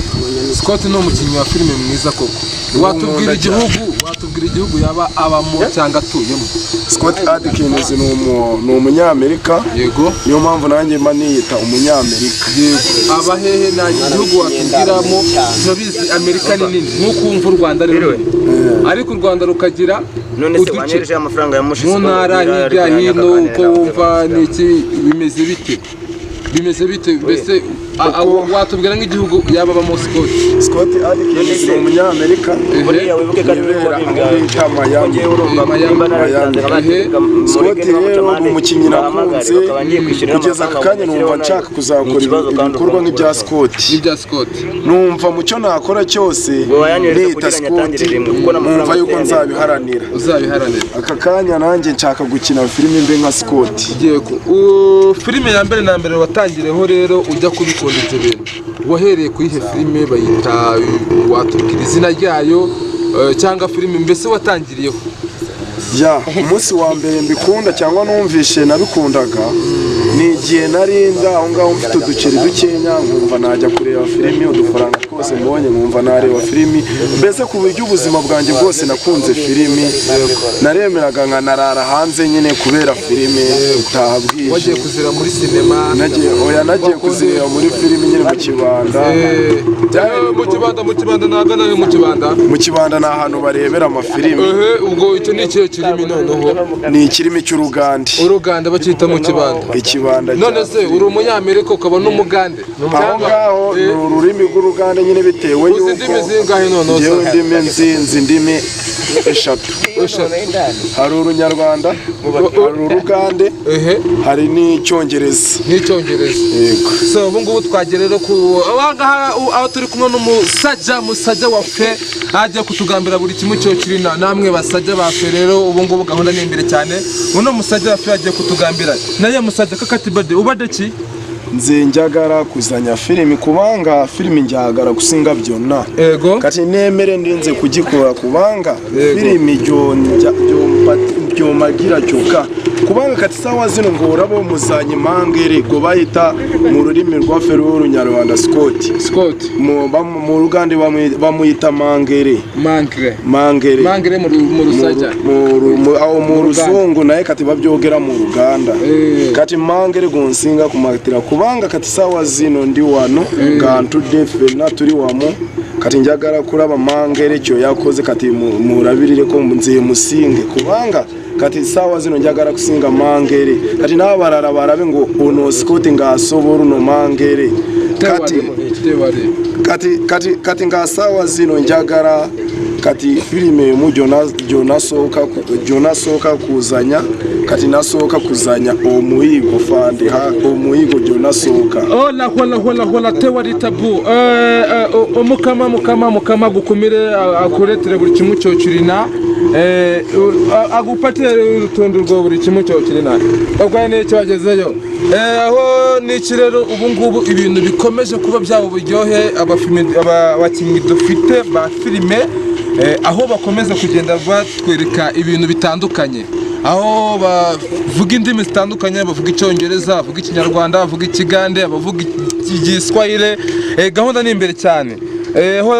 Scott ni umukinnyi wa filime mwiza koko. Watubwira Nkunda cyane. igihugu, watubwira igihugu yaba abamo cyangwa atuyemo? Scott Adkins ni umunyamerika. Yego. Niyo mpamvu nanjye mba niyita umunyamerika. Yego, aba hehe? Nta gihugu watubwiramo? Turabizi Amerika ni nini, nk'uko wumva u Rwanda ari runini, ariko u Rwanda rukagira None se uduce wanyereje amafaranga ya Mushisi? Mu ntara hirya hino, uko wumva ni iki? Bimeze bite, bimeze bite mbese? Watubwira nk'igihugu yaba abamo Scott? Scott Adkins ni umunyamerika Buriya wibuke ko ari yibera aho bita Miami. Miami. Scott rero ni umukinnyi nakunze kugeza aka kanya, numva nshaka kuzakora ibikorwa nk'ibya Scott. N'ibya Scott. Numva mu cyo nakora cyose nita Scott, numva yuko nzabiharanira. Uzabiharanira. Aka kanya nanjye nshaka gukina filime mbe nka Scott. Yego. Filime ya mbere na mbere watangireho rero ujya kubikunda ibyo bintu, wahereye kuri ihe filime bayita? Watubwira izina ryayo, cyangwa filime mbese watangiriyeho? Ya, umunsi wa mbere mbikunda cyangwa numvishe nabikundaga ni igihe nari aho ngaho mfite uduceri dukenya, nkumva najya kureba filimi, udufaranga twose mbonye nkumva nareba filimi, mbese ku buryo ubuzima bwanjye bwose nakunze filimi. Naremeraga nkanarara hanze nyine kubera filimi, gutaha bwije. Wagiye kuzira muri sinema? Nagiye, oya, nagiye kuzireba muri filimi nyine mu Kibanda. Mu Kibanda, mu Kibanda ntabwo nawe mu Kibanda? Mu Kibanda ni ahantu barebera amafilimi. Ehe, ubwo icyo ni ikihe kirimi noneho? Ni ikirimi cy'Urugande. Uruganda bakita mu Kibanda? Ikibanda. None se uri umunyamerika ukaba n'umugande? Aho ngaho ni ururimi rw'Urugande nyine. nyine bitewe Uzi yuko indimi zingahe noneho? Njyewe indimi nzi indimi eshatu. Hari Urunyarwanda, hari Urugande, hari n'Icyongereza. N'icyongereza. Yego. So ubu ngubu twagera rero ku ahangaha aho turi kumwe n'umusajja, musajja wa fe, agiye kutugambira buri kimwe cyo kiri namwe basajja ba fe. Rero ubu ngubu gahunda ni imbere cyane. Uno musajja wa fe agiye kutugambira naye. Musajja kakati bade ubade ki? Nze njagala kuzanya filimi kubanga filimi njagala kusinga byonna. Kati nemere ndinze kugikora kubanga filimi gyomagira kyokka, kubanga kati sawa zino ng'olaba omuzanyi Mangere gwe bayita mu rulimi rwaffe lw'Olunyarwanda Scott. Scott. Mu Lugande bamuyita Mangere. Mangere. Mangere. Mangere mu Rusajja. Awo mu Mu Luganda. Luzungu, naye kati babyogera mu Luganda. Kati Mangere gonsinga kumatira kubanga kati sawa zino ndi wano nga ntudde ffenna tuli wamu. Kati njagala kulaba Mangere kyo yakoze, kati mulabirireko nze musinge, kubanga kati sawa zino njagala kusinga Mangere. Kati n'abalala balabe ngo ono Scott ng'asobola uno Mangere. Kati kati nga sawa zino njagala kati filime emu gyonasooka kuzanya, kati nasooka kuzanya omuyigo fande ha omuyigo gyonasooka. Hola hola hola hola, tewali tabu. Omukama mukama mukama gukumire, akuretere buri kimwe cyo kirina, agupatire urutonde rwa buri kimwe cyo kirina bagwaye n'icyo wagezeyo. Aho n'iki rero ubu ngubu ibintu bikomeje kuba byaba uburyohe. Abakinnyi dufite ba filime, aho bakomeza kugenda batwereka ibintu bitandukanye, aho bavuga indimi zitandukanye, bavuga Icyongereza, bavuga Ikinyarwanda, bavuga Ikigande, bavuga Igiswahili. Gahunda ni imbere cyane. Aho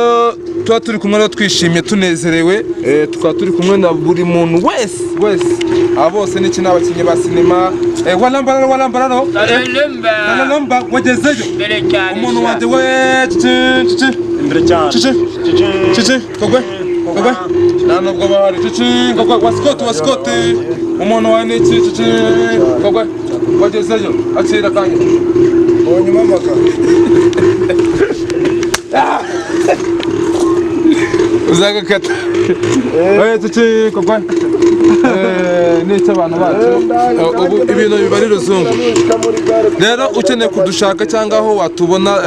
tuba turi kumwe rero twishimye tunezerewe, tukaba turi kumwe na buri muntu wese wese. Aba bose n'iki ni abakinnyi ba sinema. Walambararo walambararo walalomba, wagezeyo umuntu wanjye we, cici cici. Imbere cyane. Cici cici, kogwe kogwe, nta nubwo bahari. Cici kogwe, wasikoti wasikoti, umuntu wawe ni iki? Cici kogwe, wagezeyo, akira kanya. Onyuma amaka. Uzagakata oya. Cici kogwe, n'icyo abantu bacu. Ubu ibintu biba ari ruzungu. Rero ukeneye kudushaka cyangwa aho watubona,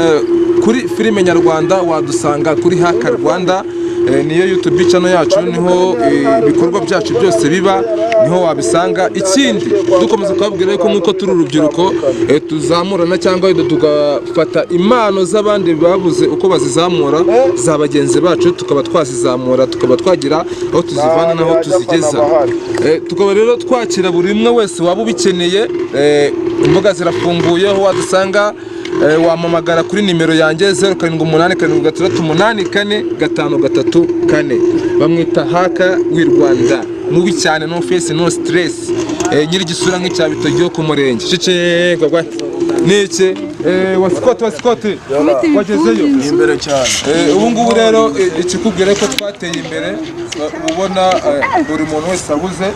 kuri filime nyarwanda wadusanga kuri Haka Rwanda. Niyo YouTube channel yacu, niho ibikorwa byacu byose biba, niho wabisanga. Ikindi dukomeza kubabwira yuko nk'uko turi urubyiruko, tuzamurana cyangwa wenda tugafata impano z'abandi babuze uko bazizamura, za bagenzi bacu, tukaba twazizamura, tukaba twagira aho tuzivana n'aho tuzigeza. Tukaba rero twakira buri umwe wese waba ubikeneye. Imbuga zirafunguye, aho wadusanga, wampamagara kuri nimero yanjye 0787684534. Bamwita Haka w'i Rwanda, mubi cyane, no face no stress, nyiri igisura nk'icya bitogi yo ku murenge. Cece niki, wasikoti wasikoti, wagezeyo. Imbere cyane. Ubu ngubu rero, ikikubwira ko twateye imbere, ubona buri muntu wese abuze,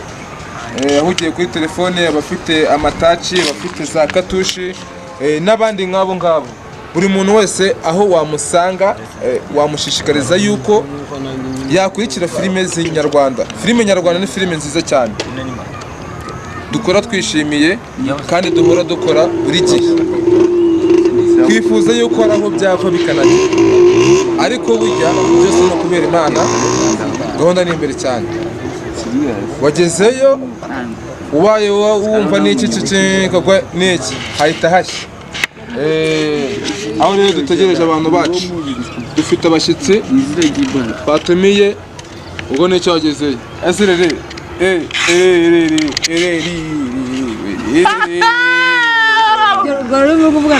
ahugiye kuri telefone, abafite amataci, abafite za katushi, n'abandi nk'abo ngabo. Buri muntu wese aho wamusanga, wamushishikariza yuko yakurikira filime z'inyarwanda. Filime nyarwanda ni filime nziza cyane dukora twishimiye kandi duhora dukora buri gihe, twifuza yuko hari aho byava bikanagera, ariko burya byose ni ukubera Imana. Gahunda ni imbere cyane. Wagezeyo ubaye wumva n'iki kikagwa n'iki hahita hashya. Aho rero dutegereje abantu bacu, dufite abashyitsi batumiye, ubwo nicyo wagezeyo. Ese rere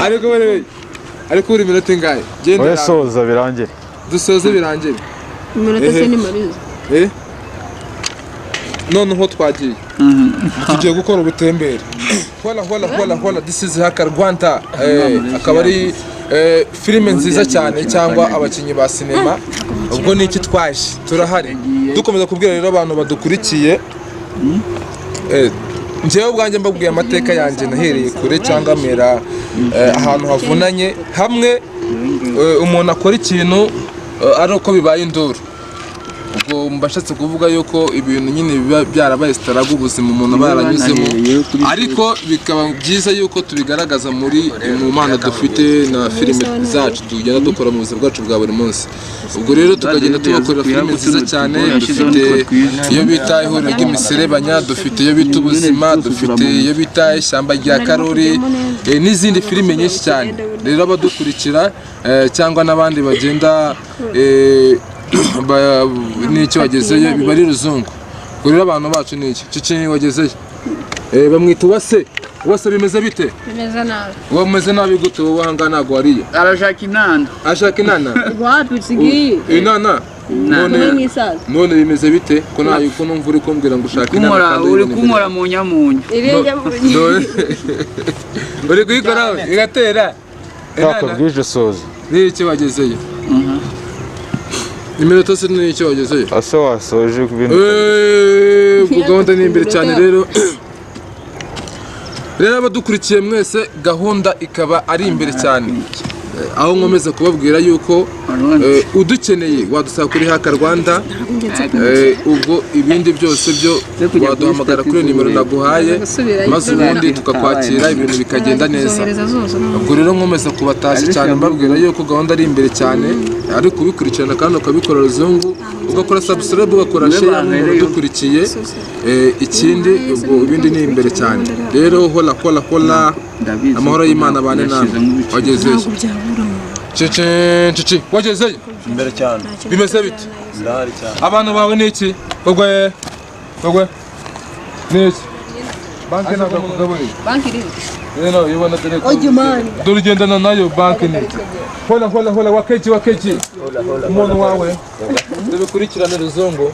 ariko ariko uri iminota ingahe? Genda. Oya, soza birangire. Dusoze birangire. Iminota se ni mariza. Noneho twagiye, tugiye gukora ubutembere. Hola hola hola hola, this is Haka Rwanda. Akaba ari filime nziza cyane cyangwa abakinnyi ba sinema. Ubwo ni iki twaje, turahari dukomeza kubwira rero abantu badukurikiye. Njyewe ubwanjye mbabwiye amateka yanjye, nahereye kure cyangwa mera ahantu havunanye hamwe. umuntu akora ikintu ari uko bibaye induru. Ubwo mbashatse kuvuga yuko ibintu nyine biba byarabaye struggle, ubuzima umuntu aba yaranyuzemo, ariko bikaba byiza yuko tubigaragaza mu mpano dufite na filime zacu tugenda dukora mu buzima bwacu bwa buri munsi. Ubwo rero tukagenda tubakorera filime nziza cyane. Dufite iyo bita Ihuriro ry'Imiserebanya, dufite iyo bita Ubuzima, dufite iyo bita Ishyamba rya Karori, n'izindi filime nyinshi cyane. Rero abadukurikira cyangwa n'abandi bagenda n'icyo wagezeyo biba ari ruzungu. Ubwo rero abantu bacu ni iki cici wagezeyo. Bamwita Uwase. Uwase, bimeze bite? Bimeze nabi. Wowe umeze nabi gute? Wowe ahangaha ntabwo wariye. Arashaka inanda. Ashaka inana. Wapi, usigiye Inana none. Kumwe nk'isaza. None bimeze bite ko ntayo, ko numva uri kumbwira ngo ushaka inana Kumora kandi uri uyibona imbere? Kumora mu nyamunyu. Iriya. None uri kuyikoraho igatera Kaka inana. Bwije soza. N'icyo wagezeyo, iminota se n'icyo wagezeyo. Ase wasoje ibintu. Ubwo gahunda ni imbere cyane. Rero abadukurikiye mwese, gahunda ikaba ari imbere cyane. Aho nkomeza kubabwira yuko udukeneye wadusaba kuri Haka Rwanda. Ubwo ibindi byose byo waduhamagara kuri nimero naguhaye, maze ubundi tukakwakira, ibintu bikagenda neza. Ubwo rero nkomeza kubatashya cyane, mbabwira yuko gahunda ari imbere cyane, ariko ubikurikirana kandi ukabikora ruzungu, ugakora subscribe, ugakora share nk'umuntu udukurikiye. Ikindi ubwo ibindi ni imbere cyane. Rero hola hola hola, amahoro y'Imana abane namwe. Wagezeyo cece cece, wagezeyo. Imbere cyane. Bimeze bite? Ndahari cyane. Abantu bawe ni iki? Gogwe gogwe, ni iki? Banki ntabwo akugaburiye. Banki iri. Rero ubona dore ko Ojya imani. Dore ugendana nayo banki ni iki? Hola hola hola, wakeji wakeji, umuntu wawe tubikurikirane ruzungu,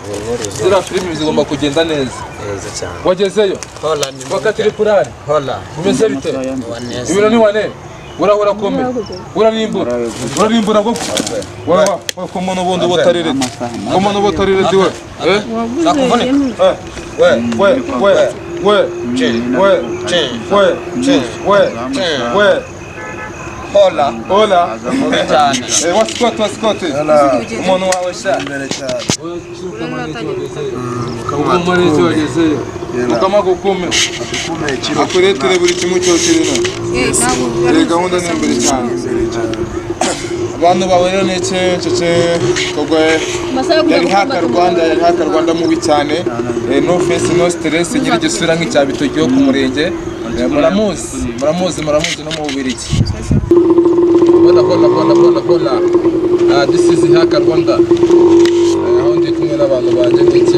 ziriya filimi zigomba kugenda neza. Neza cyane. Wagezeyo. Hola ni Wakatiri purari. Hola. Umeze bite? Ibiro ni wane, urahora kome, urarimbura, urarimbura go wa wa ko umuntu ubundi ubutarire, ko umuntu ubutarire diwe eh. Nakuvunika. We we we we we we we we. Hola. Hola. Cyane. Eh, wasikoti wasikoti, umuntu wawe sha. Imbere cyane. Ukumare icyo wagezeyo ukama gukume akuretere buri kimwe cyose rero. Gahunda ni imbere cyane. Abantu bawe rero ni iki cece kogwe? Yari Haka Rwanda, yari Haka Rwanda mubi cyane. No face, no stress, nyiri igisura nk'icya bitoki yo ku murenge. Muramuzi, muramuzi, muramuzi no mu Bubiligi. Hola hola hola hola hola. Ah, this is Haka Rwanda. Aho ndi kumwe n'abantu banjye ndetse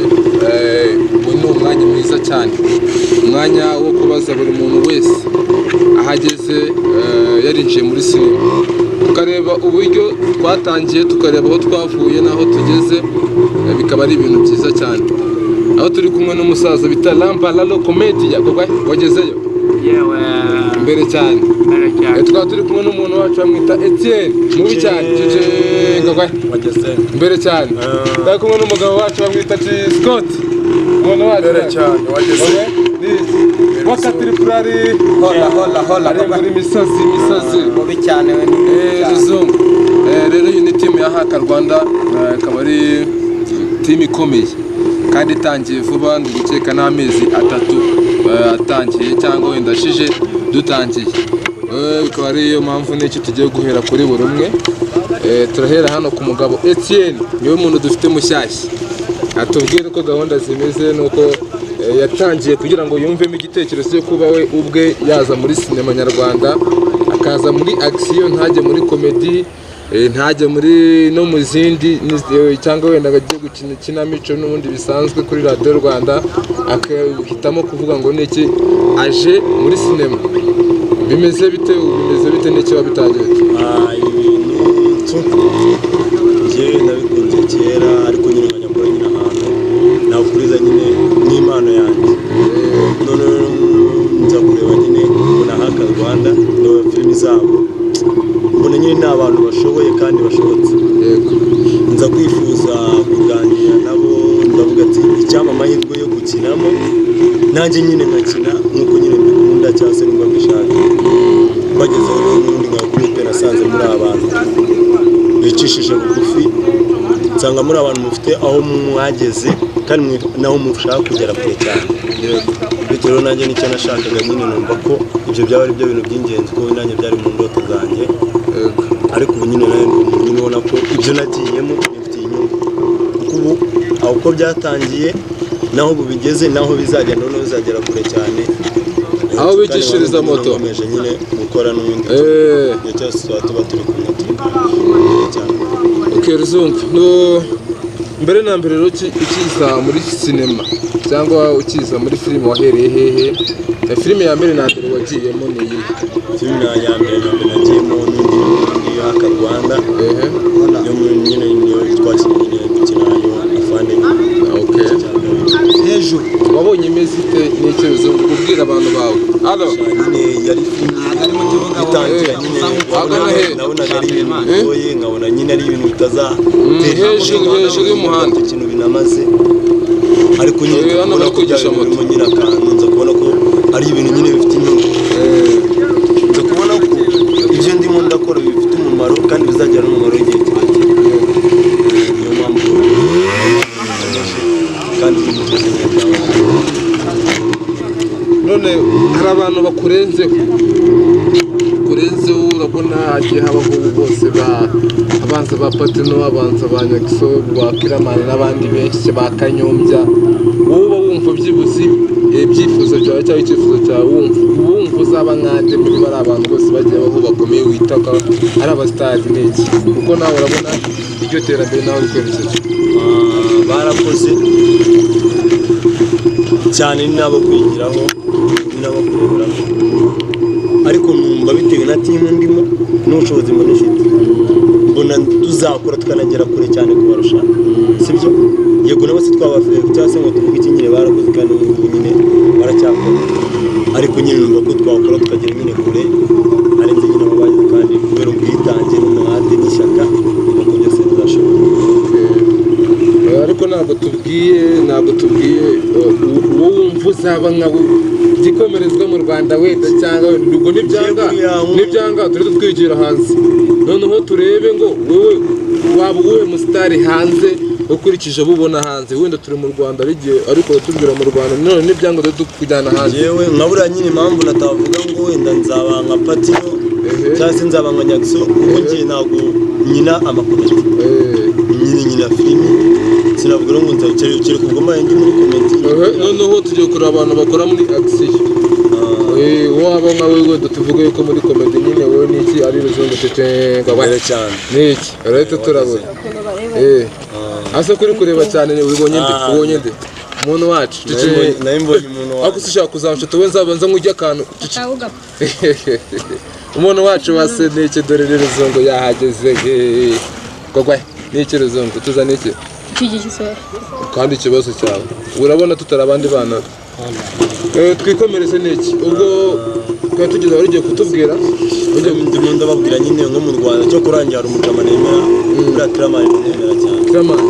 ubu ni umwanya mwiza cyane, umwanya wo kubaza buri muntu wese aho ageze yarinjiye muri sinema, tukareba uburyo twatangiye, tukareba aho twavuye n'aho tugeze, bikaba ari ibintu byiza cyane. Aho turi kumwe n'umusaza bita Lamba Lalo Comedy, wagezeyo. Yewe. Imbere cyane. Mbere cyane. Tukaba turi kumwe n'umuntu wacu bamwita Etienne mubi cyane. Cece Wageze. Imbere cyane. Turi kumwe n'umugabo wacu bamwita Scott, umuntu wacu. Imbere cyane, wageze. Wakatiri purari. Hola hola hola. Arembura imisozi imisozi. Mubi cyane we ni mubi cyane. Ruzungu. Rero iyi ni timu ya Haka Rwanda, ikaba ari timu ikomeye kandi itangiye vuba. Ndi gukeka n'amezi 3 atangiye cyangwa wenda ashije dutangiye. Bikaba ariyo mpamvu n'icyo tugiye guhera kuri buri umwe. Turahera hano ku mugabo Etienne, niwe muntu dufite mushyashya, atubwire uko gahunda zimeze nuko yatangiye kugira ngo yumvemo igitekerezo cyo kuba we ubwe yaza muri sinema nyarwanda, akaza muri action, ntajye muri comedy, ntajye muri no mu zindi cyangwa wenda ngo ajye gukina ikinamico n'ubundi bisanzwe kuri Radiyo Rwanda, akahitamo kuvuga ngo niki, aje muri sinema. Bimeze bite? Bimeze bite? N'icyo wabitangiye? Ah, ibi bintu njye nabikunze kera, ariko nyine nkajya mbona nyine ahantu nakuriza nyine n'impano yanjye. None nza kureba nyine mbona Haka Rwanda, ndeba filimi zabo, mbona nyine ni abantu bashoboye kandi bashobotse. Nza kwifuza kuganira nabo, ndavuga ati icyampa amahirwe yo gukinamo nanjye nyine nkakina nk'uko nyine mbikunda cyangwa se numva mbishaka. Bagezeho rero n'ubundi nka groupe nasanze muri abantu. bicishije bugufi, nsanga muri abantu mufite aho mwageze kandi naho mushaka kugera kure cyane. Bityo rero nanjye nicyo nashakaga nyine, numva ko ibyo byaba ari byo bintu by'ingenzi, kuko nanjye byari mu ndoto zanjye. Ariko ubu nyine nawe ndi umuntu nyine ubona ko ibyo nagiyemo bimfitiye inyungu, kuko ubu aho uko byatangiye naho ubu bigeze, naho bizagenda, noneho bizagera kure cyane. Aho bigishiriza moto. Nkomeje nyine gukora n'ubundi, igihe cyose tuba turi kumwe, turi kumwe cyane. Okay, Ruzungu, no mbere na mbere rero ukiza muri sinema cyangwa ukiza muri filime wahereye hehe? Filime ya mbere na mbere wagiyemo ni iyihe? Filime ya mbere na mbere nagiyemo n'indi Haka Rwanda, yo muri nyine niyo twakinnye nyine, dukina yo afande nyine. Okay. Hejuru. Wabonye imeze ite? N'icyo Ruzungu kubwira abantu bawe? Halo. Nyine yari filime itangira nyine, Ahagana he? nabonaga ari ibintu bigoye, nkabona nyine ari ibintu bitazatera Hejuru y'umuhanda. Ikintu binamaze, ariko nyine Hano kubona bari ko bya kwigisha bintu moto. birimo nyine akantu, nza kubona ko ari ibintu nyine bifite inyungu, nza kubona ko ibyo ndimo ndakora bifite umumaro kandi bizagira n'umumaro w'igihe kirekire. Niyo mpamvu nkomeje kandi ibintu byose nyine byaba. None hari abantu bakurenzeho, kurenzeho, urabona hagiye habaho bose ba abanza ba Patino, abanza ba Nyagiso, ba Kiramani n'abandi benshi ba Kanyombya. Wowe uba wumva byibuze ibyifuzo byawe cyangwa icyifuzo cyawe, wumva uzaba nkande muri bari abantu bose bagiye baho bakomeye wita ko ari abasitari n'iki? Kuko nawe urabona iryo terambere nawe uri kwerekeza. Barakoze cyane, ni n'abo kwigiraho, ni n'abo kureberaho, ariko numva bitewe na team ndimo n'ubushobozi mbona ifite, mbona tuzakora tukanagera kure cyane kubarusha, sibyo? Yego, nabo si twabafeye cyangwa se ngo tuvuge iki, nyine barakoze kandi ubu ngubu nyine baracyakora, ariko nyine numva ko twakora tukagera nyine kure arenze nyine abo bagize, kandi kubera ubwitange n'umuhate n'ishyaka, numva ko byose bizashoboka. Ariko ntabwo tubwiye uwo wumva uzaba nka we igikomerezwa mu Rwanda wenda, cyangwa wenda ubwo nibyanga turi twigira hanze, noneho turebe ngo wowe waba uwuhe musitari hanze ukurikije abo ubona hanze. Wenda turi mu Rwanda bigiye, ariko uratubwira mu Rwanda, none nibyanga turi tukujyana hanze. Yewe, nka buriya nyine impamvu natavuga ngo wenda nzaba nka Patino cyangwa se nzaba nka Nyagiso, kuko njye ntabwo nyina amacomedy, nyine nyina filimi, sinavuga ngo nzabikere kereka ubwo mbaye ndi muri comedy. Noneho tugiye kureba abantu bakora muri action. Waba nka wewe, wenda tuvuge yuko muri comedy nyine wowe niki ari Ruzungu cece Mbere cyane. Niki urahita turabona ase kuri kureba cyane ni ubonye nde? Ubonye nde umuntu wacu cece? Nawe mbonye umuntu wacu. Ariko se ushaka kuzamfata we, nzabanza nkujye akantu cece. Umuntu wacu wa se niki? Dore rero Ruzungu yahageze. Kogwa niki Ruzungu, tuzane iki? Iki se? Kandi ikibazo cyawe urabona tutari abandi bana. Twikomereze n'iki? Ubwo twari tugeze wari ugiye kutubwira. Ndimo ndababwira nyine nko mu Rwanda cyo kurangira hari umujama nemera, buriya Kiramani nemera cyane. Kiramani,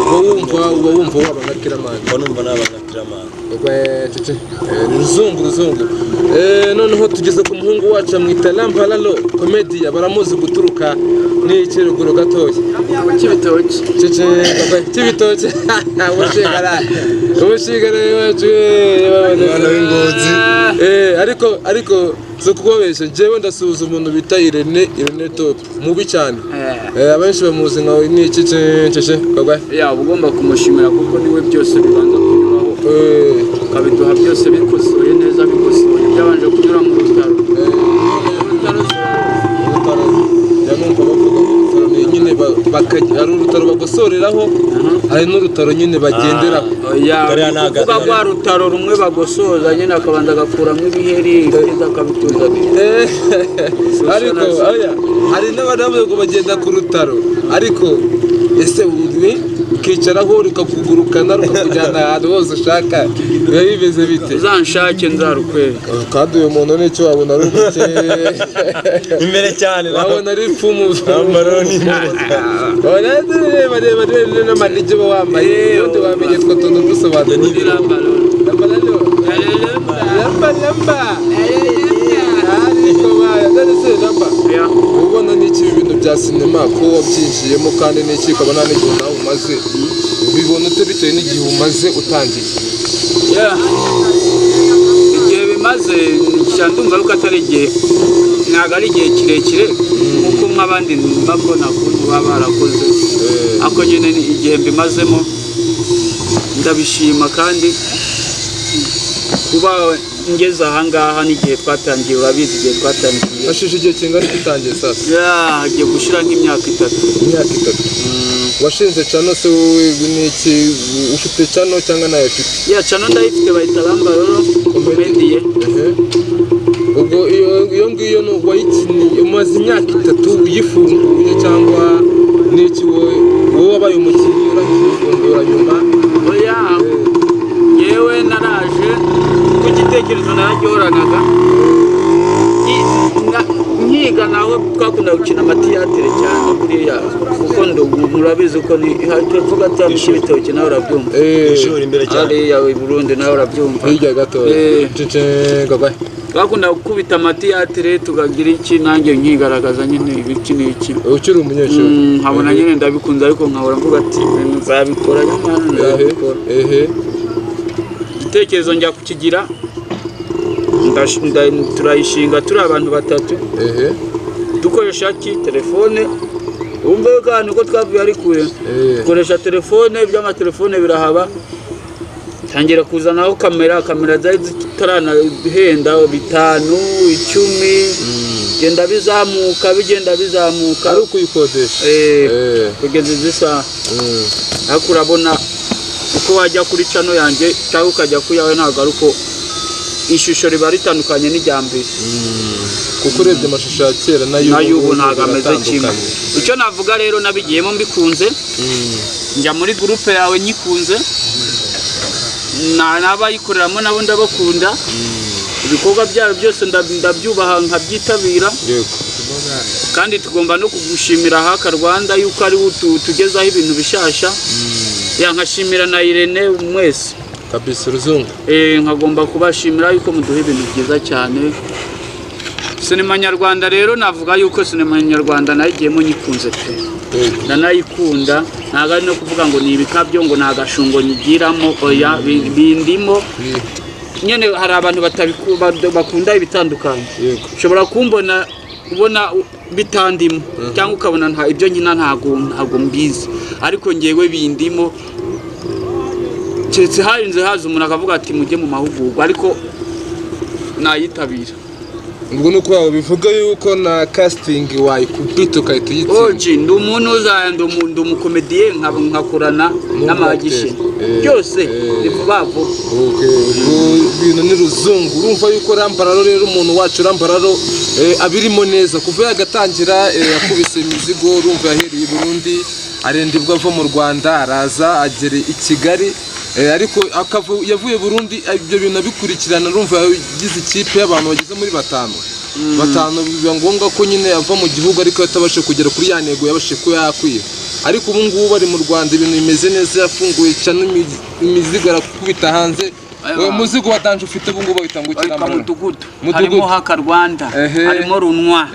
uba wumva waba nka Kiramani? Mba numva naba nka Kiramani. Cece Ruzungu, Ruzungu. Noneho tugeze ku muhungu wacu amwita Lambalalo Komedia, baramuzi guturuka n'iki ruguru gatoya. Cy'ibitoki. Cece cy'ibitoki, ubushigara ubushigara wacu. Umwana w'ingozi. Ariko si ukubabeshya, njyewe ndasuhuza umuntu bita Irene, Irene Top mubi cyane. Abenshi bamuzi nka n'iki cece kagwa. Ya, uba ugomba kumushimira kuko niwe byose bibanza kunyuraho, ukabiduha byose bikosoye neza, bikosoye byabanje kunyura mu rutaro. Urutaro si Urutaro, njya numva bavuga ngo urutaro ni nyine hari urutaro bagosoreraho, hari n'urutaro nyine bagenderaho. Oya, Kariya ni ni ukuvuga agataro. rwa rutaro rumwe bagosoza nyine, akabanza agakuramo ibiheri, ibyiza akabituza. Ariko oya, hari n'abadamu ngo bagenda ku rutaro, ariko ese ni ukicaraho rukakugurukana rukakujyana ahantu hose ushaka, biba bimeze bite? Uzanshake nzarukwereka. Kandi uyu muntu nicyo wabona ari umuke. Imbere cyane. Wabona ari ipfumu. Lambararo ni imbere cyane. Wabona reba reba reba n'amanigi uba wambaye, ubundi wamenye utwo tuntu dusobanuye. Lambararo. Lambararo, lamba lamba, ariko baya none se lamba, Ya. ubona n'iki ibi bintu bya bya sinema ko wabyinjiyemo kandi n'iki, ukaba nta n'igihe nawe umaze, ubibona ute bitewe n'igihe umaze utangiye? Yeah. Igihe bimaze nshya ndumva yuko atari igihe, ntabwo ari igihe kirekire nk'uko nk'abandi mba mbona ukuntu baba barakoze, ariko nyine ni igihe mbimazemo ndabishima, kandi kuba ngeze ahangaha n'igihe twatangiye, urabizi igihe twatangiye. Hashije igihe kingana iki utangiye sasa? Yeah, hagiye gushira nk'imyaka 3. Imyaka 3. Washinze channel se wowe n'iki? Ufite channel cyangwa nayo ufite? Yeah, channel ndayifite, bayita Lambaroro Comedy. Ubwo iyo ngiyo ni wayikiniye umaze imyaka 3 uyifunguye cyangwa n'iki? Wowe wabaye umukinnyi urangije uyifungura nyuma? Oya, yewe, naraje ku gitekerezo naragihoranaga. Nkiga nawe twakunda gukina amatiyatere cyane buriya, kuko murabizi ko ni tuvuga ati ibitoki, nawe urabyumva. Ishuri imbere cyane. Hariya i Burundi nawe urabyumva. Hirya gato. Cece gagwaye. Twakunda gukubita amatiyatere tukagira iki, nanjye nkigaragaza nyine ibiki n'iki. Ukiri umunyeshuri. Nkabona nyine ndabikunze, ariko nkahora mvuga ati ibintu nzabikora nyamara nzabikora. Igitekerezo njya kukigira, turayishinga turi abantu batatu, dukoresha ki telefone. Wumve ko ahantu ko twavuye ari kure. Dukoresha telefone, iby'amatelefone birahaba, tangira kuzanaho kamera. Kamera zari zitaranahenda, 5, 10, genda bizamuka, bigenda bizamuka. Ari ukuyikodesha. Kugeza izi saha. Ariko urabona uko wajya kuri channel yanjye cyangwa ukajya ku yawe, ntabwo ari uko ishusho riba ritandukanye n'irya mbere. Kuko urebye amashusho ya kera n'ay'ubu ntabwo ameze kimwe. biratandukanye. Icyo navuga rero, nabigiyemo mbikunze, njya muri groupe yawe nyikunze, n'abayikoreramo nabo ndabakunda, ibikorwa byayo byose ndabyubaha nkabyitabira. Kandi tugomba no kugushimira Haka Rwanda yuko ari we utugezaho ibintu bishasha, ya nkashimira na Irene mwese. Kabisa, uruzungu. Nkagomba kubashimira yuko muduha ibintu byiza cyane. Sinema nyarwanda rero, navuga yuko sinema nyarwanda nayigiyemo nyikunze pe, ndanayikunda. Ntabwo ari no kuvuga ngo ni ibikabyo, ngo ni agashungo nyigiramo, oya, bindimo nyine. Hari abantu bakunda ibitandukanye. Ushobora kumbona ubona bitandimo, cyangwa ukabona nta ibyo nkina ntabwo mbizi, ariko ngewe bindimo, keretse harinze haza umuntu akavuga ati mujye mu mahugurwa, ariko nayitabira. Ubwo ni uko wawe bivuga yuko na casting wayikubita ugahita uyitsinda. Oji, ndi umuntu uza, ndi umukomediye, nkakorana n'amagishe byose ni vuba vuba. Okay, ubwo ibintu ni ruzungu. Urumva yuko Rambararo rero, umuntu wacu Rambararo, abirimo neza kuva yagatangira, yakubise imizigo. Urumva yahereye i Burundi, arenda ibwo ava mu Rwanda, araza agera i Kigali, ariko yavuye Burundi ibyo bintu abikurikirana. Urumva yagize ikipe y'abantu bageze muri batanu batanu, biba ngombwa ko nyine ava mu gihugu, ariko atabashe kugera kuri ya ntego yabashe kuba yakwiba. Ariko ubu ngubu ari mu Rwanda, ibintu bimeze neza, yafunguye cyane, imizigo arakubita hanze. Uwo muzigo wa danje ufite ubu ngubu bawita ngo iki? Witwa Rambararo? Mudugudu. Mudugudu. Harimo Haka Rwanda, harimo Runwa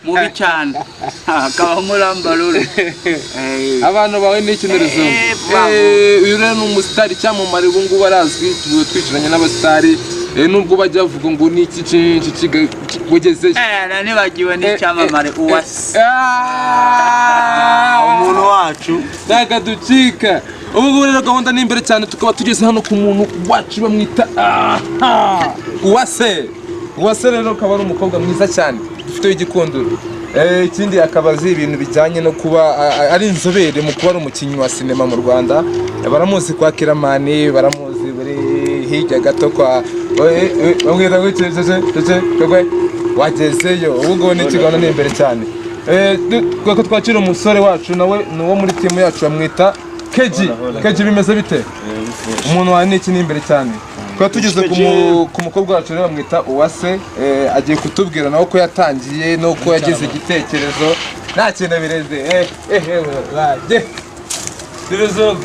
mubi cyane, hakabamo Rambarore. Abantu bawe ni iki n'uruzungu. Bravo. Uyu rero ni umusitari cyamamare, ubu ngubu arazwi, tuba twicaranye n'abasitari. Nubwo bajya bavuga ngo ni iki wagezeyo. Nibagiwe n'icyamamare Uwase. Umuntu wacu. Ntabwo ducika. Ubu ngubu rero gahunda ni imbere cyane, tukaba tugeze hano ku muntu wacu bamwita aha Uwase. Uwase rero akaba ari umukobwa mwiza cyane dufite w'igikundiro. Ikindi akaba azi ibintu bijyanye no kuba ari inzobere mu kuba ari umukinnyi wa sinema mu Rwanda. Baramuzi kwa Kiramani, baramuzi buri hirya gato kwa bamwita ngo cece cece kagwe wagezeyo. Ubu ngubu ni ikiganiro ni imbere cyane. Ko twakira umusore wacu, nawe ni uwo muri timu yacu, bamwita Keji. Keji, bimeze bite? Umuntu wawe ni iki ni imbere cyane. Twaba tugeze ku mukobwa wacu rero bamwita Uwase, agiye kutubwira nawe uko yatangiye n'uko yagize igitekerezo. Nta kintu bireze, bajye Biruzungu.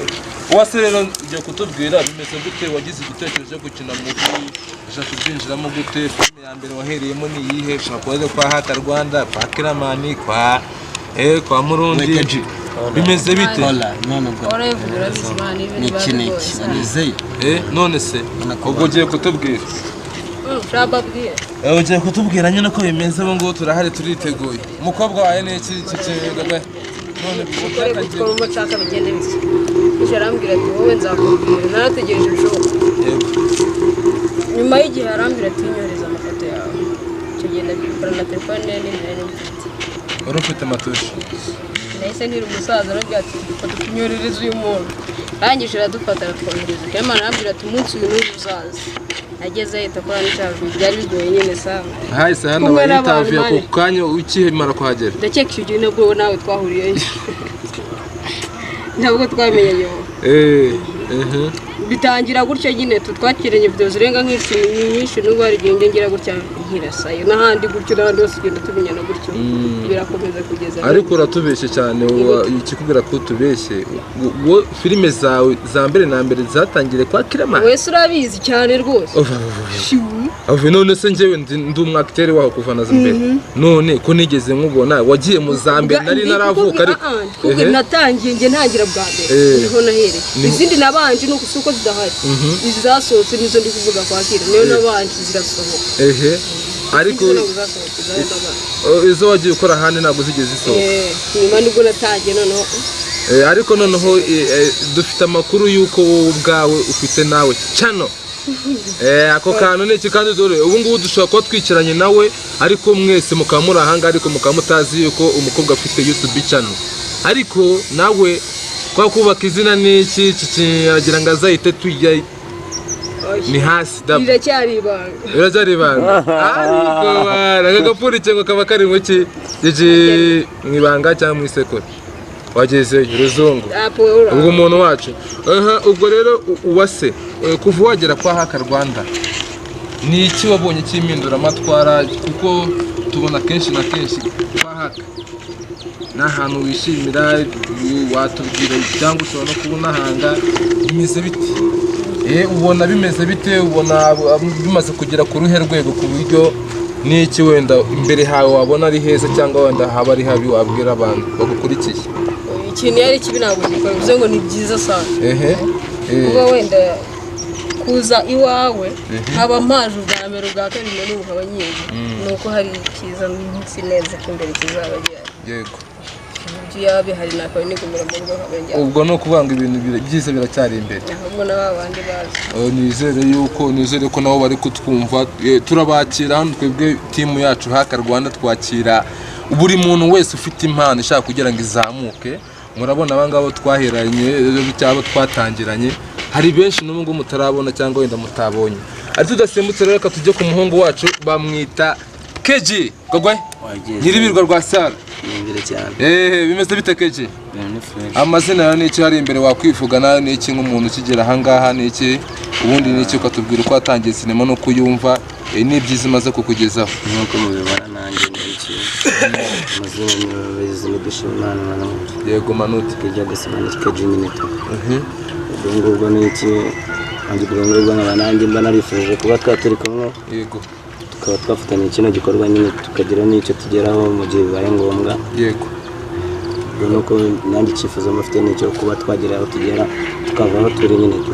Uwase rero ugiye kutubwira bimeze gute, wagize igitekerezo cyo gukina movie, ushaka kubyinjiramo gute? Filime ya mbere wahereyemo ni iyihe? Ushobora kuba ari kwa Haka Rwanda, kwa Kiramani, kwa Kwa Murundi Weke G. Bimeze bite? Hola, none ubwo. Warabivuga urabizi man, ibintu Ni iki biba ni iki? bigoye. Nizeye. None se ubwo ugiye kutubwira? Shababwiye. Ugiye kutubwira nyine uko bimeze ubu ngubu turahari turiteguye. Umukobwa wawe ni iki kigagwe? None Ukore gutyo urumva nshaka bigende bityo. Bityo arambwira ati wowe nzakubwira. Narategereje ibishoboka. Nyuma y'igihe arambwira ati nyohereza amafoto yawe. Icyo gihe ndabikora na telefone nini nari mfite. Wari ufite amatushi. Nahise ntira umusaza arambwira ati ifoto tunyoherereze uyu muntu. Arangije aradufata aratwohereza. Clement arambwira ati umunsi uyu n'uyu uzaza. Ageze ahita akora n'icyaha byari bigoye nyine sana. Hahise hano Kumwe n'abantu bayitaviye ako mane. kanya ukimara kuhagera. Ndakeka icyo gihe nabwo nawe twahuriyeyo. Ntabwo twamenyanye ubu. Bitangira gutyo nyine tutwakiranye video zirenga nk'icumi nyinshi n'ubwo hari igihe njya ngira gutya nkirasayo n'ahandi gutyo n'ahandi hose ugenda tumenyana gutyo birakomeza kugeza Ariko uratubeshye cyane ikikubwira ko utubeshye filime zawe za mbere na mbere zatangiriye kwa Clement. Wese urabizi cyane rwose. Ave none se njyewe ndi umwakiteri waho kuva na mbere. None ko nigeze nkubona wagiye mu za mbere nari naravuka ariko natangiye njye ntangira bwa mbere niho nahereye. Izindi nabanje ni uko zidahari. Izi zasohotse nizo ndi kuvuga kwakira niyo nabanje zirasohoka. Ariko izo wagiye ukora ahandi ntabwo zigeze zisohoka. Nyuma nibwo natangiye noneho. Ariko noneho dufite amakuru y'uko wowe ubwawe ufite nawe channel. Ako kantu ni iki kandi dore ubu ngubu dushobora kuba twicaranye nawe ariko mwese mukaba muri ahanga ariko mukaba mutazi yuko umukobwa afite YouTube channel. Ariko nawe kwa kubaka izina ni iki agira ngo azahite tujya ni hasi da. Biracyari ibanga. Biracyari ibanga. Ariko bana agapfundikiye ngo kaba kari mu ki mu ibanga cyangwa mu isekuru. Wagezeyo ruzungu. Ubwo umuntu wacu. Ubwo rero uwase kuva wagera kwa Haka Rwanda ni iki wabonye cy'impinduramatwara kuko tubona kenshi na kenshi kwa Haka ni ahantu wishimira watubwira cyangwa ushobora no kubona ahanga bimeze bite? Ubona bimeze bite? Ubona bimaze kugera ku ruhe rwego ku buryo n'iki wenda imbere hawe wabona ari heza cyangwa wenda haba ari habi wabwira abantu bagukurikiye? Ikintu yari kibi ntabwo gikora bivuze ngo ni byiza sana. Kuba wenda kuza iwawe nkaba mpaje ubwa mbere ubwa kabiri na n'ubu nkaba nyizi ni uko hari icyiza nzi neza ko imbere kizaba gihari. Yego. Ibyo yaba bihari nakaba nigumira mu rugo nkaba njyana. Ubwo ni ukuvuga ngo ibintu byiza biracyari imbere. Ahubwo na ba bandi bazi. Nizere ko nabo bari kutwumva. Turabakira hano twebwe timu yacu Haka Rwanda twakira buri muntu wese ufite impano ishaka kugira ngo izamuke. Murabona aba ngabo twaheranye cyangwa twatangiranye hari benshi n'ubu ngubu mutarabona cyangwa wenda mutabonye. Ariko tudasimbutse rero reka tujye ku muhungu wacu bamwita KG Gogwe Nyiribirwa rwa Sara. Bimeze bite KG? Amazina yawe ni iki hari imbere wakwivuga nawe ni iki nk'umuntu ukigera aha ngaha ni iki ubundi ni iki ukatubwira uko watangiye sinema no kuyumva n'ibyiza imaze kukugezaho. Nk'uko mubibona nanjye ni iki amazina ni Dushimimana Manute. Yego Manute. Kijya gusa ni KG nyine tu. Ubwo ngubwo ni iki ubwo ngubwo nkaba nanjye mba narifuje kuba turi kumwe. Yego. Tukaba twafatanya kino gikorwa nyine tukagira n'icyo tugeraho mu gihe bibaye ngombwa. Yego. Nuko nanjye icyifuzo mufite ni icyo kuba twagera aho tugera tukava aho turi nyine tu.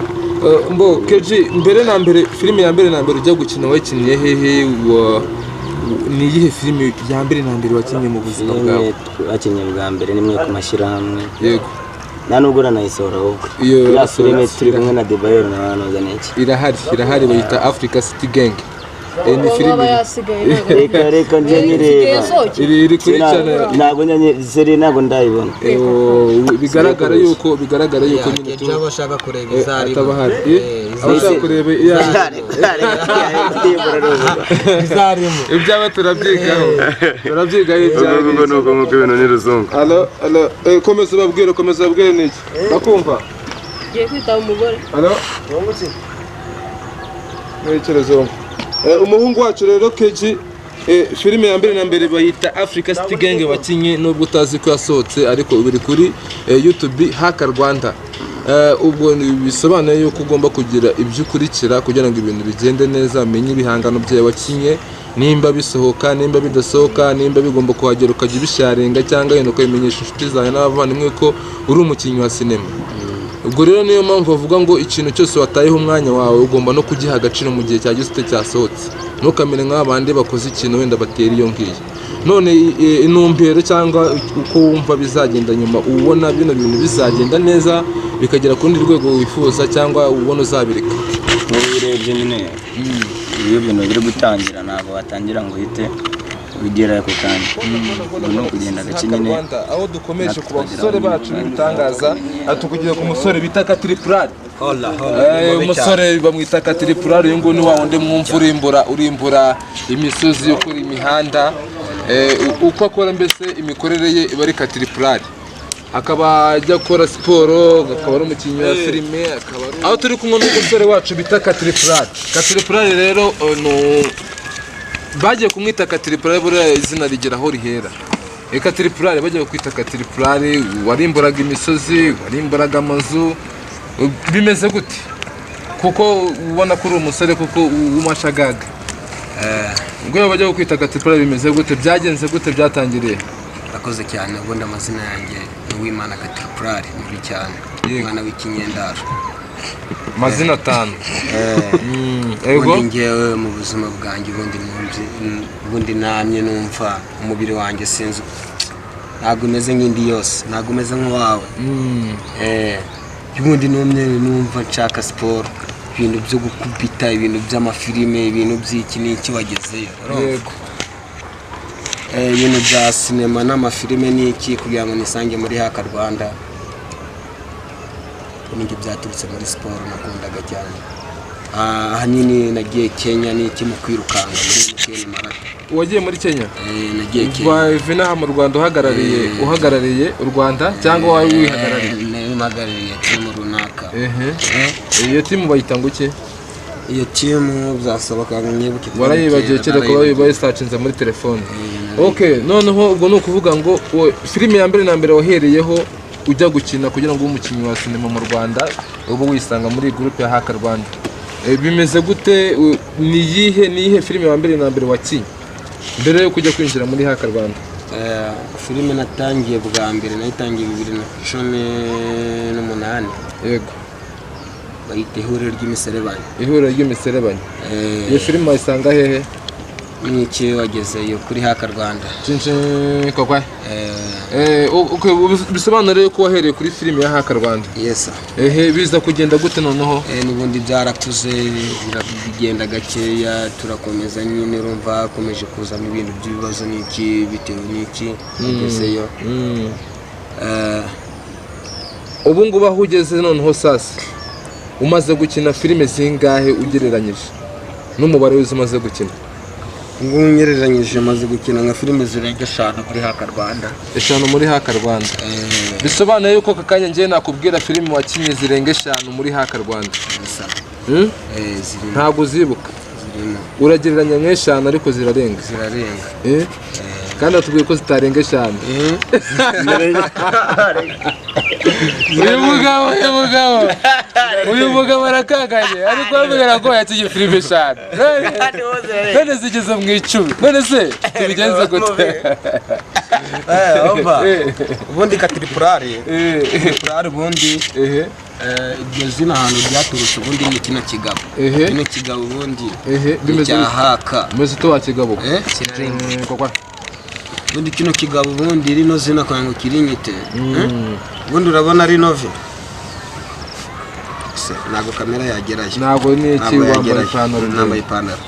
Mbo KG mbere na mbere filime ya mbere na mbere ujya gukina wakiniye hehe ni iyihe filime ya mbere na mbere wakinnye mu buzima bwawe? Wakinnye bwa mbere nimwe ku mashyirahamwe. Yego. Nta nubwo uranayisohora ahubwo. Iyo filime turi kumwe na Debayor na Banoza n'iki. Irahari bayita Africa City Gang. Ni filime reka njye nyireba. Iri kuri channel. Ntabwo njye seri ntabwo ndayibona. Bigaragara yuko nyine tu abashaka kureba izari atabahari. Abashaka kureba izarimo. Ibyaba turabyigaho. Turabyigaho ibyaba. Ubwo nuko nkuko ibintu ni ruzungu. Allo allo komeza ubabwire niki. Bakumva? Ngiye kwitaba umugore. Allo. Ntekerezo. Umuhungu wacu rero KG filime ya mbere na mbere bayita Africa City Gang bakinye nubwo utazi ko yasohotse ariko biri kuri YouTube Haka Rwanda. Ubwo bisobanuye yuko ugomba kugira ibyo ukurikira kugira ngo ibintu bigende neza umenye ibihangano byawe wakinye Nimba bisohoka, nimba bidasohoka, nimba bigomba kuhagera ukajya ubisharinga cyangwa yenda ukabimenyesha inshuti zawe n'abavandimwe ko uri umukinnyi wa sinema. Ubwo rero niyo mpamvu bavuga ngo ikintu cyose watayeho umwanya wawe ugomba no kugiha agaciro mu gihe cyagize ute cyasohotse, ntukamere nk'abandi bakoze ikintu wenda batera iyo ngiyo. None intumbero cyangwa uko wumva bizagenda nyuma, ubona bino bintu bizagenda neza bikagera ku rundi rwego wifuza, cyangwa ubona uzabireka? Nk'ubu urebye nyine, iyo ibintu biri gutangira ntabwo watangira ngo uhite ugera ako kanya, ubu ni ukugenda gake nyine. Aho dukomeje ku basore bacu b'ibitangaza, tukugira ku musore bita Katiripurari. Umusore bamwita Katiripurari, uyu nguyu ni wa wundi mwumva urimbura imisozi, ukora imihanda, uko akora mbese imikorere ye iba ari Katiripurari. Akaba ajya akora siporo, akaba ari umukinnyi wa filime, akaba ari aho turi kumwe n'umusore wacu bita Katiripurari. Katiripurari rero bagiye kumwita Katiripurari, buriya izina rigera aho rihera. Katiripurari bagiye kwita Katiripurari, warimburaga imisozi, warimburaga amazu, bimeze gute? Kuko ubona ko uri umusore kuko w'umashagaga. Ubwo bajya kwita Katiripurari bimeze gute? Byagenze gute? Byatangiriye? Urakoze cyane. Ubundi amazina yanjye ni Uwimana Katiripurari, muri cyane umwana w'ikinyendaro. Amazina 5. Ubundi ngewe mu buzima bwanjye ubundi namye numva umubiri wanjye sinzi, ntabwo umeze nk'indi yose, ntabwo umeze nk'uwawe. Ubundi numye numva nshaka siporo, ibintu byo gukubita, ibintu by'amafilime, ibintu by'iki n'iki wagezeyo. Ibintu bya sinema n'amafilime n'iki kugira ngo nisange muri Haka Rwanda. Nibyo byaturutse muri siporo nakundaga cyane. Ahanini nagiye Kenya n'iki mu kwirukanka muri MTN Marathon. Wagiye muri Kenya? Nagiye Kenya. Wave inaha mu Rwanda uhagarariye u Rwanda cyangwa wawe wihagarariye? Mpagarariye timu runaka. Iyo timu bayita ngo iki? Iyo timu byasaba ngo nyibuke. Warayibagiwe kera kuba bayisacinze muri telefone. Okay, noneho ubwo ni ukuvuga ngo filime ya mbere na mbere wahereyeho ujya gukina kugira ngo ube umukinnyi wa sinema mu Rwanda, uba wisanga muri groupe ya Haka Rwanda. Bimeze gute? Ni iyihe filime ya mbere na mbere wakinye mbere yo kujya kwinjira muri Haka Rwanda? Filime natangiye bwa mbere nayitangiye 2018. Yego. Bayita Ihuriro ry'Imiserebanya. Ihuriro ry'Imiserebanya. Iyo filime wayisanga hehe? Niki wagezeyo kuri Haka Rwanda. Kokwa. Bisobanura ko wahereye kuri filime ya Haka Rwanda. Yes. Biza kugenda gute noneho? N'ubundi byarakuze bigenda gakeya, turakomeza nyine, urumva hakomeje kuzamo ibintu by'ibibazo n'iki bitewe n'iki wagezeyo. Ubu ngubu aho ugeze noneho sasa umaze gukina filime zingahe ugereranyije n'umubare w'izo umaze gukina? Ubwo ngereranyije maze gukina nka filime zirenga 5 muri Haka Rwanda. 5 muri Haka Rwanda. Bisobanuye yuko aka kanya ngiye nakubwira filime wakinye zirenga 5 muri Haka Rwanda. Ntabwo uzibuka. Uragereranya nk'5 ariko zirarenga. Zirarenga. Kandi atubwiye ko zitarenga 5. Uyu mugabo arakanganye ariko arabwira ko yakinye filime 5. None zigeze mu 10. None se tubigenze gute? Ubundi Katiripurari ubundi iryo zina ahantu ryaturutse ubundi ni kino kigabo. Kino kigabo ubundi ni cya Haka. Bimeze ute wa kigabo? Ubundi kino kigabo ubundi rino zina kwa ngo kirinyite. Ubundi urabona rino vi. Ntabwo kamera yagerayo. Ntabwo ni iki wambaye ipantaro. Nambaye ipantaro.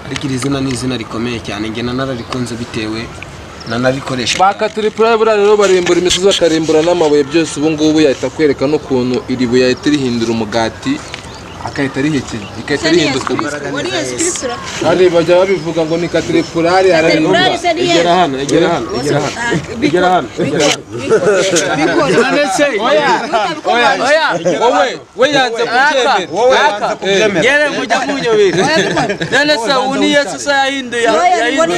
Ariko iri zina ni izina rikomeye cyane, njye nanararikunze bitewe nanarikoresha. Ba Katiripurari buriya rero barimbura imisozi bakarimbura n'amabuye byose, ubu ngubu yahita kwereka n'ukuntu iri buye yahita rihindura umugati akahita rihekenya, ikahita rihinduka. Kandi bajya babivuga ngo ni Katiripurari ararimbura. Egera hano, egera hano, egera hano. Egera hano. Oya, wowe we yanze kubyemera. Wowe yanze kubyemera. Yere mujya munyobera. None se uni Yesu se yahinduye.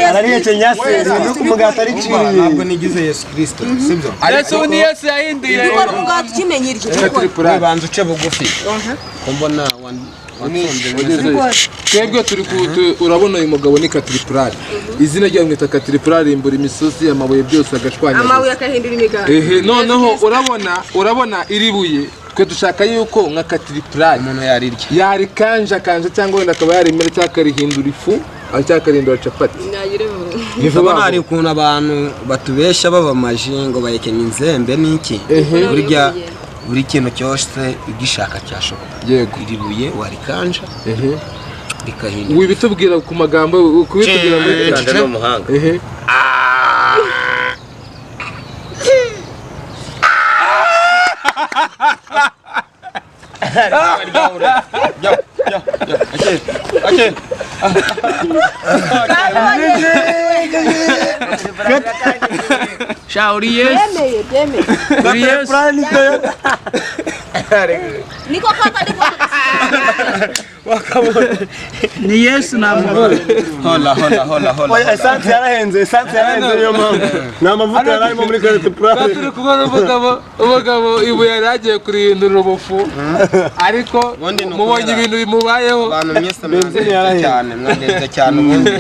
Ararihekenya se nuko umugati ariciriye. Ntabwo nigize Yesu Kristo, sibyo? Yesu uni Yesu yahinduye. Bikora umugati ukimenye iryo. Banza uce bugufi. Ko mbona Twebwe turi urabona uyu mugabo ni Katiripurari, izina rye bamwita Katiripurari, imbura imisozi, amabuye byose agashwanyaguza, amabuye akahindura imiganda. Noneho urabona iri buye twe dushaka yuko nka Katiripurari umuntu yarirya, yarikanja kanja cyangwa wenda akaba yarimera cyangwa akarihindura ifu cyangwa akarihindura capati. Urabona hari ukuntu abantu batubesha babamaji ngo bahekenya inzembe n'iki, burya buri kintu cyose ugishaka cyashoboka. Yego. Iri buye warikanja rikahindura. Wibitubwira ku magambo, kubitubwira muri Kanja ni umuhanga. Sha uri Yesu. Uri Yesu. Niko kaka ndiko. Ni Yesu namuhora. Hola hola hola hola. Oya, essence yarahenze, essence yarahenze niyo mpamvu. Nta mavuta yararimo muri Katiripurari. Turi kubona umugabo ibuye yari agiye kurihindura ubufu, ariko mubonye ibintu bimubayeho. Abantu mwese mwandenze cyane, mwandenze cyane ubundi.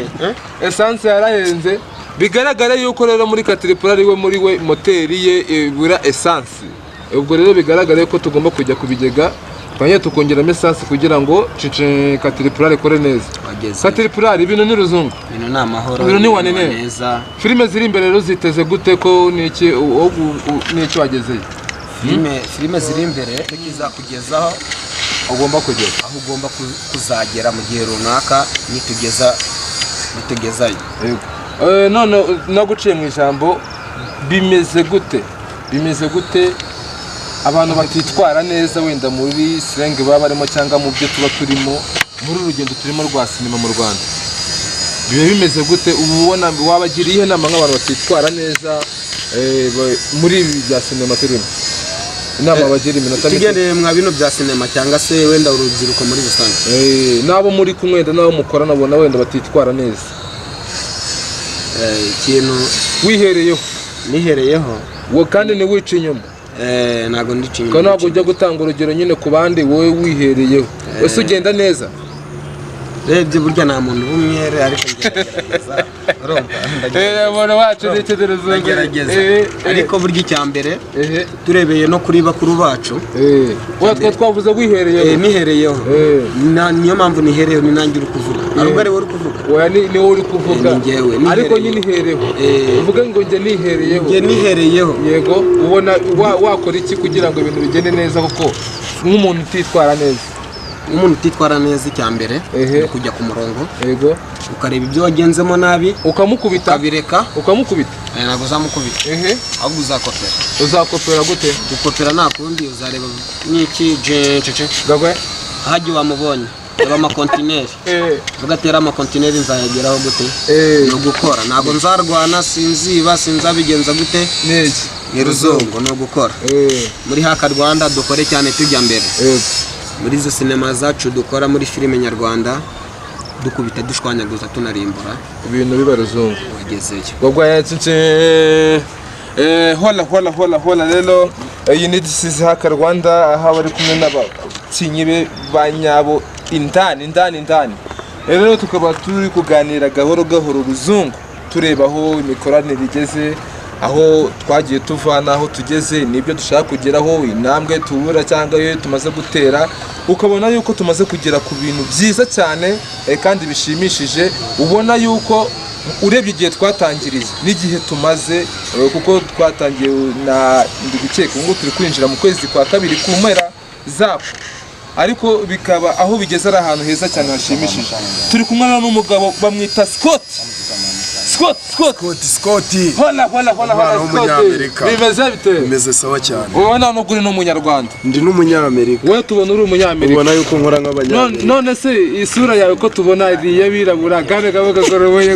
Essence yarahenze. Bigaragara yuko rero muri Katiripurari we muri we moteri ye ibura essence. Ubwo rero bigaragara yuko tugomba kujya ku bigega twongera tukongeramo essence kugira ngo Katiripurari ikore neza. Katiripurari ibintu ni ruzungu, ibintu ni amahoro, ibintu ni wanene. Filime ziri imbere rero ziteze gute ko niki n'icyo wagezeyo? Filime ziri imbere kizakugezaho ugomba kugera aho ugomba kuzagera mu gihe runaka nitugezayo. None naguciye mu ijambo, bimeze gute? Bimeze gute abantu batitwara neza wenda muri slang baba barimo cyangwa mu byo tuba turimo muri urugendo turimo rwa sinema mu Rwanda? Biba bimeze gute? Ubona wabagiriye inama nk'abantu batitwara neza muri ibi bya sinema turimo? Inama bagira iminota mike. Tugendeye mwa bino bya sinema cyangwa se wenda urubyiruko muri rusange. N'abo muri kumwe wenda n'abo mukorana ubona wenda batitwara neza. Ikintu wihereyeho, nihereyeho wo kandi ni wica inyuma. Ntabwo ndica inyuma. Ko ntabwo ujya gutanga urugero nyine ku bandi, wowe wihereyeho. Ese ugenda neza? Rebye burya nta muntu w'umwere ariko ngerageza. Urumva ndagerageza. Ariko burya icya mbere turebeye no kuri bakuru bacu. Twe twavuze wihereyeho. Nihereyeho. Niyo mpamvu nihereyeho, ni nanjye uri kuvuga. Ahubwo ari wowe uri kuvuga. Oya, ni wowe uri kuvuga. Ni njyewe. Ariko nyine ihereho. Uvuge ngo njye nihereyeho. Njye nihereyeho. Yego, ubona wakora iki kugira ngo ibintu bigende neza kuko nk'umuntu utitwara neza? Umuntu utitwara neza icya mbere ni kujya ku murongo. Yego. Ukareba ibyo wagenzemo nabi, ukamukubita, ukabireka, ukamukubita. Ntabwo uzamukubita. Ahubwo uzakopera. Uzakopera gute? Gukopera nta kundi, uzareba n'iki jejeje. Gagwe. Hajye wamubonye. Reba amakontineri. Uvuga ati amakontineri nzayageraho gute? Ni ugukora. Ntabwo nzarwana, sinziba, sinzabigenza gute? Niki? Ni ruzungu, ni ugukora. Muri Haka Rwanda dukore cyane tujya mbere. Muri izo sinema zacu dukora muri filime nyarwanda dukubita dushwanyaguza tunarimbura ibintu biba ruzungu. Wagezeyo. Wagwaye hola hola hola hola. Rero iyi ni This is Haka Rwanda, aho bari kumwe n'abakinyi be ba nyabo indani indani indani. Rero tukaba turi kuganira gahoro gahoro ruzungu, tureba aho imikoranire igeze, aho twagiye tuva n'aho tugeze, nibyo dushaka kugeraho, intambwe tubura cyangwa iyo tumaze gutera, ukabona yuko tumaze kugera ku bintu byiza cyane kandi bishimishije. Ubona yuko urebye igihe twatangiriye n'igihe tumaze, kuko twatangiye na ndi gukeka ngo turi kwinjira mu kwezi kwa kabiri ku mpera zako, ariko bikaba aho bigeze ari ahantu heza cyane hashimishije. Turi kumwe n'umugabo bamwita Scott. Scott, Scott, Scott. Hola, hola, hola, hola, Scott. Bimeze bite? Bimeze sawa cyane. Wowe nta nubwo uri n'umunyarwanda. Ndi n'umunyamerika. Wowe tubona uri umunyamerika. Ubona yuko nkora nk'abanyamerika. None se isura yawe ko tubona iy'abirabura kandi kagoroboye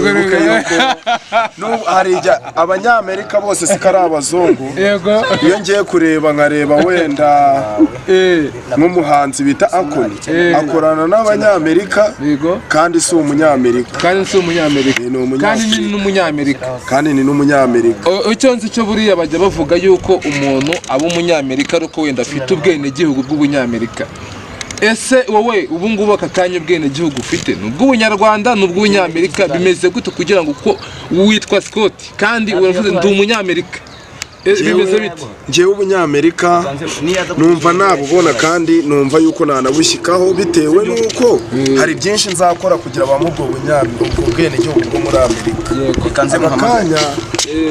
N'ubu hari abanyamerika bose siko ari abazungu. Yego. Iyo ngiye kureba nkareba wenda nk'umuhanzi bita Akon, akorana n'abanyamerika. Yego. Kandi si umunyamerika. Kandi si umunyamerika. Kandi ni n'umunyamerika. Kandi ni n'umunyamerika. Icyo nzi cyo buriya bajya bavuga yuko umuntu aba umunyamerika ariko wenda afite ubwenegihugu bw'ubunyamerika. Ese wowe ubu ngubu aka kanya ubwenegihugu ufite ni ubw'ubunyarwanda, ni ubw'ubunyamerika, bimeze gute kugira ngo uko witwa Scott kandi uravuze ndi umunyamerika? Bimeze bite? Njyewe ubunyamerika numva nabubona kandi numva yuko nanabushyikaho bitewe n'uko hari byinshi nzakora kugira bampe ubwo bwenegihugu bwo muri Amerika. Aka kanya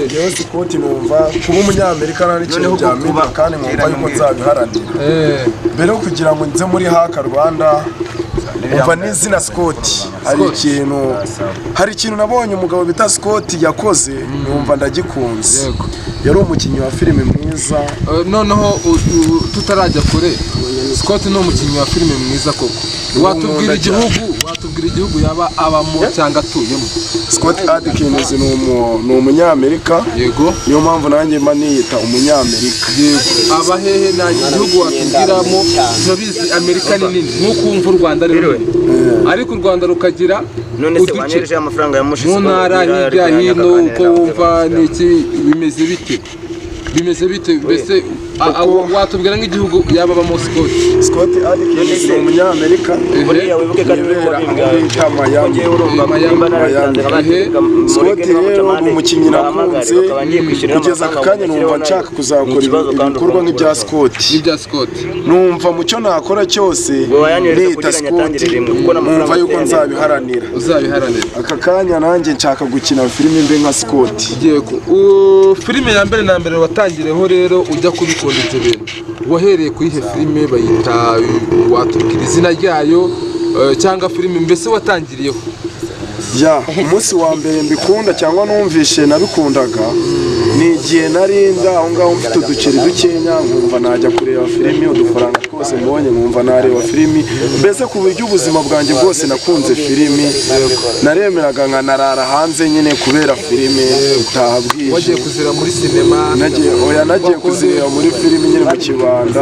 njyewe Scott numva kuba umunyamerika nta n'ikintu byampindura kandi nkumva yuko nzabiharanira. Mbere yo kugira ngo nze muri Haka Rwanda, umva n'izina Scott, hari ikintu nabonye umugabo bita Scott yakoze numva ndagikunze. Yari umukinnyi wa filime mwiza. Noneho tutarajya kure, Scott ni umukinnyi wa filime mwiza koko. Watubwira Nkunda. igihugu yaba abamo cyangwa atuyemo? Scott Adkins ni umunyamerika. Niyo mpamvu nanjye mba niyita umunyamerika. Yego, aba hehe? Nta gihugu watubwiramo? Turabizi Amerika ni nini, nk'uko wumva u Rwanda ari runini, ariko u Rwanda rukagira None se uduce wanyereje amafaranga ya mushi? Mu ntara hirya hino, uko wumva n'iki, bimeze bite? Bimeze bite mbese? Watubwira nk'igihugu yaba abamo Scott? Scott Adkins ni umunyamerika Buriya wibuke ko ari we yibera aho wabimbwiye. bita Miami. Ngewe urumva nimba narabitanze Miami. Scott rero ni umukinnyi nakunze kugeza aka kanya, numva nshaka kuzakora ibikorwa nk'ibya Scott. N'ibya Scott. Numva mu cyo nakora cyose wayanyohereza nita kugira ngo Scott, nyatangire rimwe, kuko n'amafaranga numva yuko ateye. nzabiharanira. Uzabiharanira. Aka kanya nanjye nshaka gukina filime mbe nka Scott. Yego. Filime ya mbere na mbere watangireho rero ujya kubikunda ibyo bintu, wahereye kuri ihe filime bayita? Watubwira izina ryayo cyangwa filime mbese watangiriyeho? Ya, umunsi wa mbere mbikunda cyangwa numvishe nabikundaga ni igihe narinda aho ngaho mfite uduceri dukenya, nkumva najya kureba filimi, udufaranga twose mbonye nkumva nareba filimi, mbese ku buryo ubuzima bwanjye bwose nakunze filimi, naremeraga nkanarara hanze nyine kubera filimi, gutaha bwije. Wagiye kuzira muri sinema? Nagiye, oya, nagiye kuzireba muri filimi nyine mu Kibanda.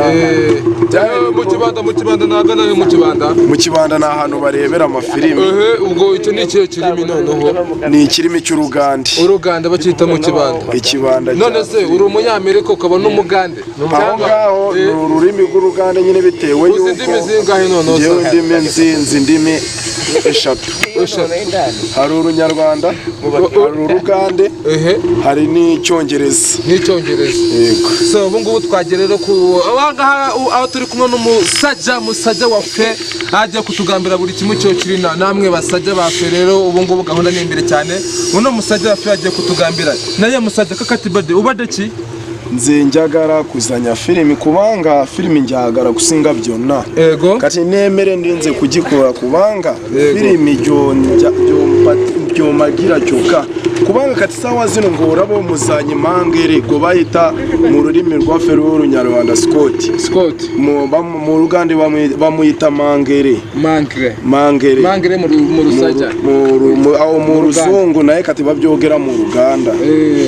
Mu Kibanda, mu Kibanda ntabwo nawe mu Kibanda? Mu Kibanda ni ahantu barebera amafilimi. Ehe, ubwo icyo ni ikihe kirimi noneho? Ni ikirimi cy'Urugande. Uruganda bakita mu Kibanda? Ikibanda. None se uri umunyamerika ukaba n'umugande? Aho ngaho ni ururimi rw'Urugande nyine, bitewe Uzi yuko indimi zingahe noneho? Njyewe indimi nzi indimi eshatu. Eshatu. Hari Urunyarwanda, hari Urugande, hari n'Icyongereza. N'icyongereza. Yego. So ubu ngubu twagera rero ku ahangaha aho turi kumwe n'umusajja, musajja wa fe, agiye kutugambira buri kimwe cyo kiri namwe basajja ba fe. Rero ubu ngubu gahunda ni imbere cyane. Uno musajja wa fe agiye kutugambira naye. Musajja kakatibade ubade ki? Nze njagala kuzanya filimi kubanga filimi njagala kusinga byonna. Kati nemere ndinze kugikora kubanga filimi gyomagira kyokka, kubanga kati sawa zino ng'olaba omuzanyi Mangere gwe bayita mu rulimi rwaffe lw'Olunyarwanda Scott. Scott. Mu Lugande bamuyita Mangere. Mangere. Mangere. Mangere mu Rusajja. Awo mu Luzungu, naye kati babyogera mu Luganda.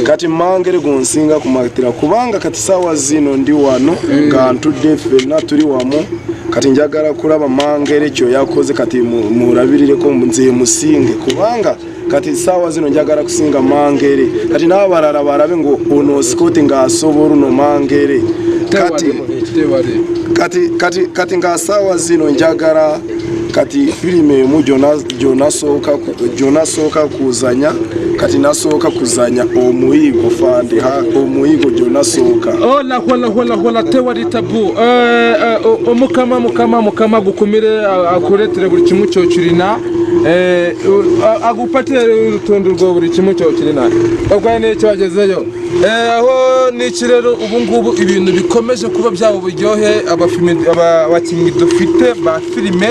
Kati Mangere gonsinga kumatira kubanga kati sawa zino ndi wano nga ntudde, ffenna tuli wamu, kati njagala kulaba Mangere kyo yakoze, kati mulabirireko nze musinge, kubanga kati sawa zino njagala kusinga Mangere, kati n'abalala balabe ngo ono Scott ng'asobola uno Mangere. Kati kati kati kati nga sawa zino njagala kati filime emu gyonasooka kuzanya, kati nasooka kuzanya Omuyigo fande ha, Omuyigo gyonasooka. Hola hola hola hola, tewali tabu. Omukama mukama mukama gukumire, akuretere buri kimwe cyo kirina, agupatire urutonde rwa buri kimwe cyo kirina ubwo n'icyo wagezeyo. Aho n'iki rero, ubu ngubu ibintu bikomeje kuba byaba uburyohe, abakinnyi dufite ba filime,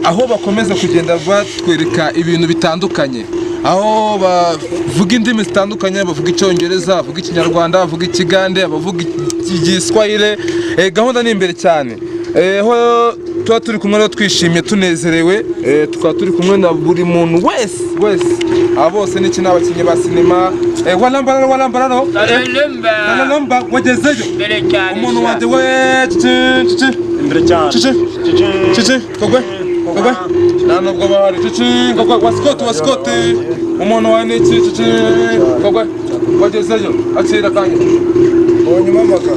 aho bakomeza kugenda batwereka ibintu bitandukanye, aho bavuga indimi zitandukanye, bavuga Icyongereza, bavuga Ikinyarwanda, bavuga Ikigande, bavuga Igiswahili. Gahunda ni imbere cyane. Aho tuba turi kumwe rero twishimye tunezerewe, tukaba turi kumwe na buri muntu wese wese. Aba bose n'iki, ni abakinnyi ba sinema. Walambararo, walambararo, walalomba, wagezeyo umuntu wanjye we, cici cici Imbere cyane. Cici cici, kogwe kogwe, nta nubwo bahari, cici kogwe, wa Scott, wa Scott, umuntu wa niki, cici kogwe, wagezeyo, akira akanya. Onyuma amaka.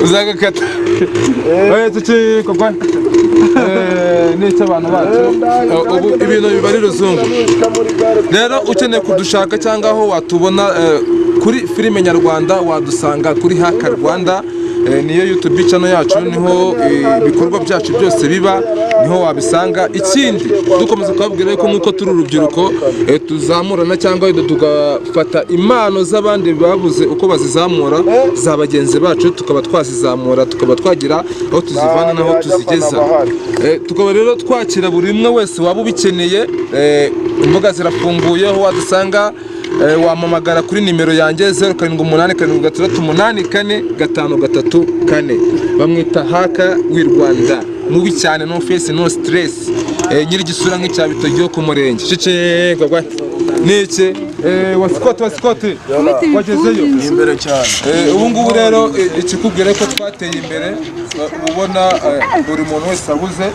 Uzagakata. Tuki kogwa. N'icyo abantu bacu ubu ibintu biba ari ruzungu. Rero ukeneye kudushaka cyangwa aho watubona kuri filime nyarwanda, wadusanga kuri Haka Rwanda, niyo YouTube channel yacu, niho ibikorwa byacu byose biba, niho wabisanga. Ikindi dukomeza kubabwira ko nk'uko turi urubyiruko, tuzamurana cyangwa tugafata impano z'abandi babuze uko bazizamura, za bagenzi bacu tukaba twazizamura, tukaba twagira aho tuzivana n'aho tuzigeza. Tukaba rero twakira buri umwe wese waba ubikeneye. Imbuga zirafunguye, aho wadusanga wampamagara kuri nimero yanjye 0787 684 534. Bamwita Haka w'i Rwanda, mubi cyane, no face, no stress, nyiri igisura nk'icya Bitogi ku murenge. Cece gwagwa niki wasikoti wasikoti wagezeyo imbere cyane. Ubu ngubu rero ikikubwira ko twateye imbere, ubona buri muntu wese abuze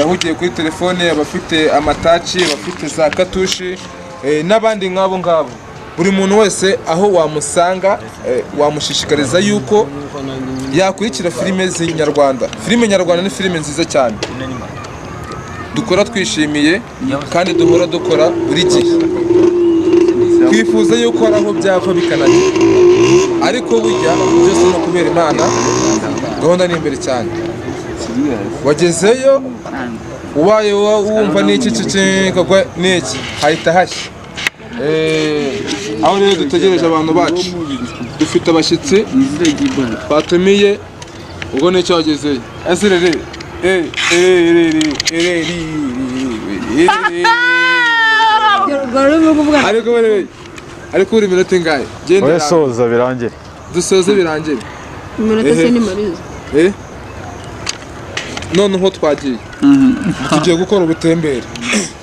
ahugiye kuri telefone, abafite amataci, abafite za katushi, n'abandi nk'abo ngabo. Buri muntu wese aho wamusanga, wamushishikariza yuko yakurikira filime z'inyarwanda. Filime nyarwanda ni filime nziza cyane dukora twishimiye, kandi duhora dukora buri gihe, twifuza yuko hari aho byava bikanagera, ariko burya byose no kubera Imana, gahunda ni imbere cyane. Wagezeyo ubaye wumva n'iki kikagwa n'iki hahita hashya. Aho rero dutegereje abantu bacu, dufite abashyitsi batumiye, ubwo nicyo wagezeyo. Ese rere ariko uri iminota ingahe? Oya, soza birangire. Dusoze birangire. Iminota se ni mariza. Noneho twagiye, tugiye gukora ubutembere.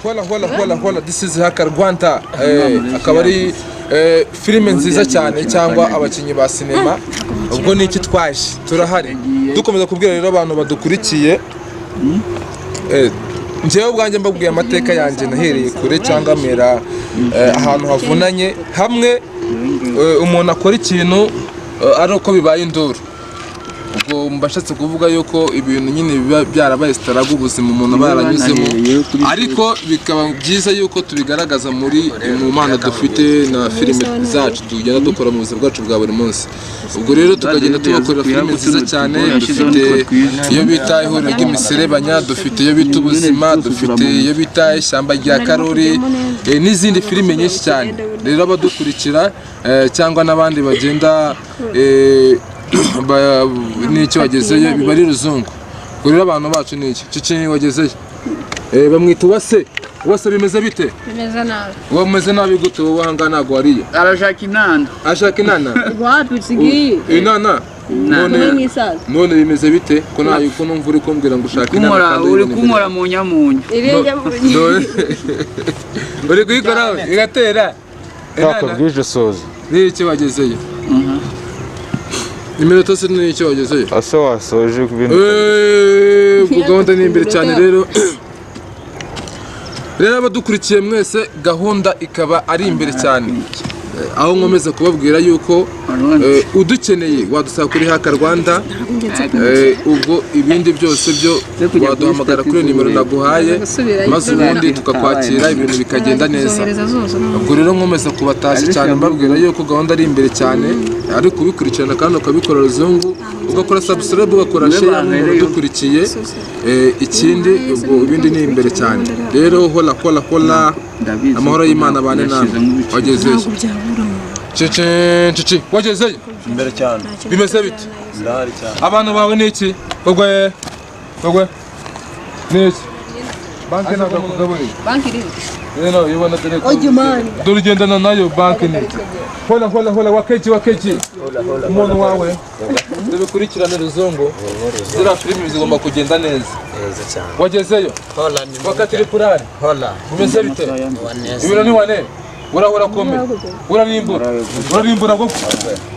Hola hola hola hola, this is Haka Rwanda. Akaba ari filime nziza cyane cyangwa abakinnyi ba sinema. Ubwo ni iki twaje, turahari dukomeza kubwira rero abantu badukurikiye. Njyewe ubwanjye mbabwiye amateka yanjye, nahereye kure cyangwa mera ahantu havunanye, hamwe umuntu akora ikintu ari uko bibaye induru. Ubwo mbashatse kuvuga yuko ibintu nyine biba byarabaye sitaraga, ubuzima umuntu aba yaranyuzemo, ariko bikaba byiza yuko tubigaragaza muri mu mpano dufite na filime zacu tugenda dukora mu buzima bwacu bwa buri munsi. Ubwo rero tukagenda tubakorera filime nziza cyane. Dufite iyo bita ihuriro ry'imiserebanya, dufite iyo bita ubuzima, dufite iyo bita ishyamba rya Karori, n'izindi filime nyinshi cyane. Rero abadukurikira cyangwa n'abandi bagenda n'icyo wagezeyo biba ari ruzungu. Ubwo rero abantu bacu ni iki cici wagezeyo, bamwita Uwase. Uwase, bimeze bite? Bimeze nabi. Wowe umeze nabi gute? Wowe ahangaha ntabwo wariye. Arashaka inana. Ashaka inana. Wapi sigiye. Inana. None none bimeze bite ko nayo ko numva uri kumbwira ngo ushaka inana kandi uri kunkora mu nyamunyu. Uri kuyikora igatera. Nakabwije soza. N'iki wagezeyo? Iminota se n'icyo wagezeyo? Ase wasoje kubintu. Gahunda ni imbere cyane rero. Rero abadukurikiye mwese, gahunda ikaba ari imbere cyane. Aho nkomeza kubabwira yuko udukeneye wadusaba kuri Haka Rwanda. Ubwo ibindi byose byo waduhamagara kuri nimero naguhaye, maze ubundi tukakwakira, ibintu bikagenda neza. Ubwo rero nkomeza kubatashya cyane, mbabwira yuko gahunda ari imbere cyane, ariko ubikurikirana kandi ukabikora ruzungu, ugakora subscribe, ugakora share nk'umuntu udukurikiye. Ikindi ubwo ibindi ni imbere cyane. Rero hola hola hola, amahoro y'Imana abane namwe. Wagezeyo cici cici wagezeyo imbere cyane. Bimeze bite? Ndahari cyane. Abantu bawe ni iki? Gogwe gogwe ni iki? Banki ntabwo akugaburiye. Banki iri. Rero iyo ubona dore ko dore ugendana nayo banki ni iki? Hola hola hola, wakeji wakeji umuntu wawe dubikurikirane ruzungu, ziriya filimi zigomba kugenda neza. Wagezeyo wakatiripurari bimeze bite? Ibiro ni wane urahora kome urarimbura urarimbura go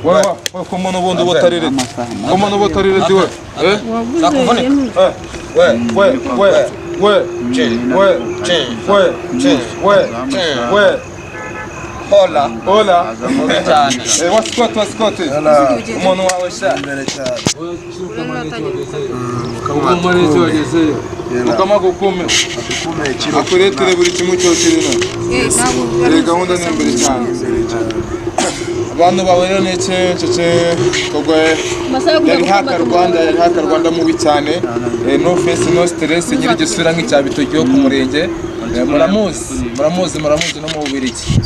wa wa ko umuntu bundi butarire ko umuntu butarire diwe we we we we we we we we we. Hola. Hola. Mubi cyane. Wasikote, wasikote. Umuntu wawe sha. Imbere cyane. Ukumare cyo wagezeyo. Mukama gukume. Agukume kiro. Akuretere buri kimwe cyose rero. Gahunda ni imbere cyane. Abantu bawe rero ni iki cece kogwe yari haka Rwanda, yari haka Rwanda mubi cyane. No face no stress, nyiri gisura nk'icya bitoki yo ku murenge. Muramuzi, muramuzi, muramuzi no mu Bubiligi.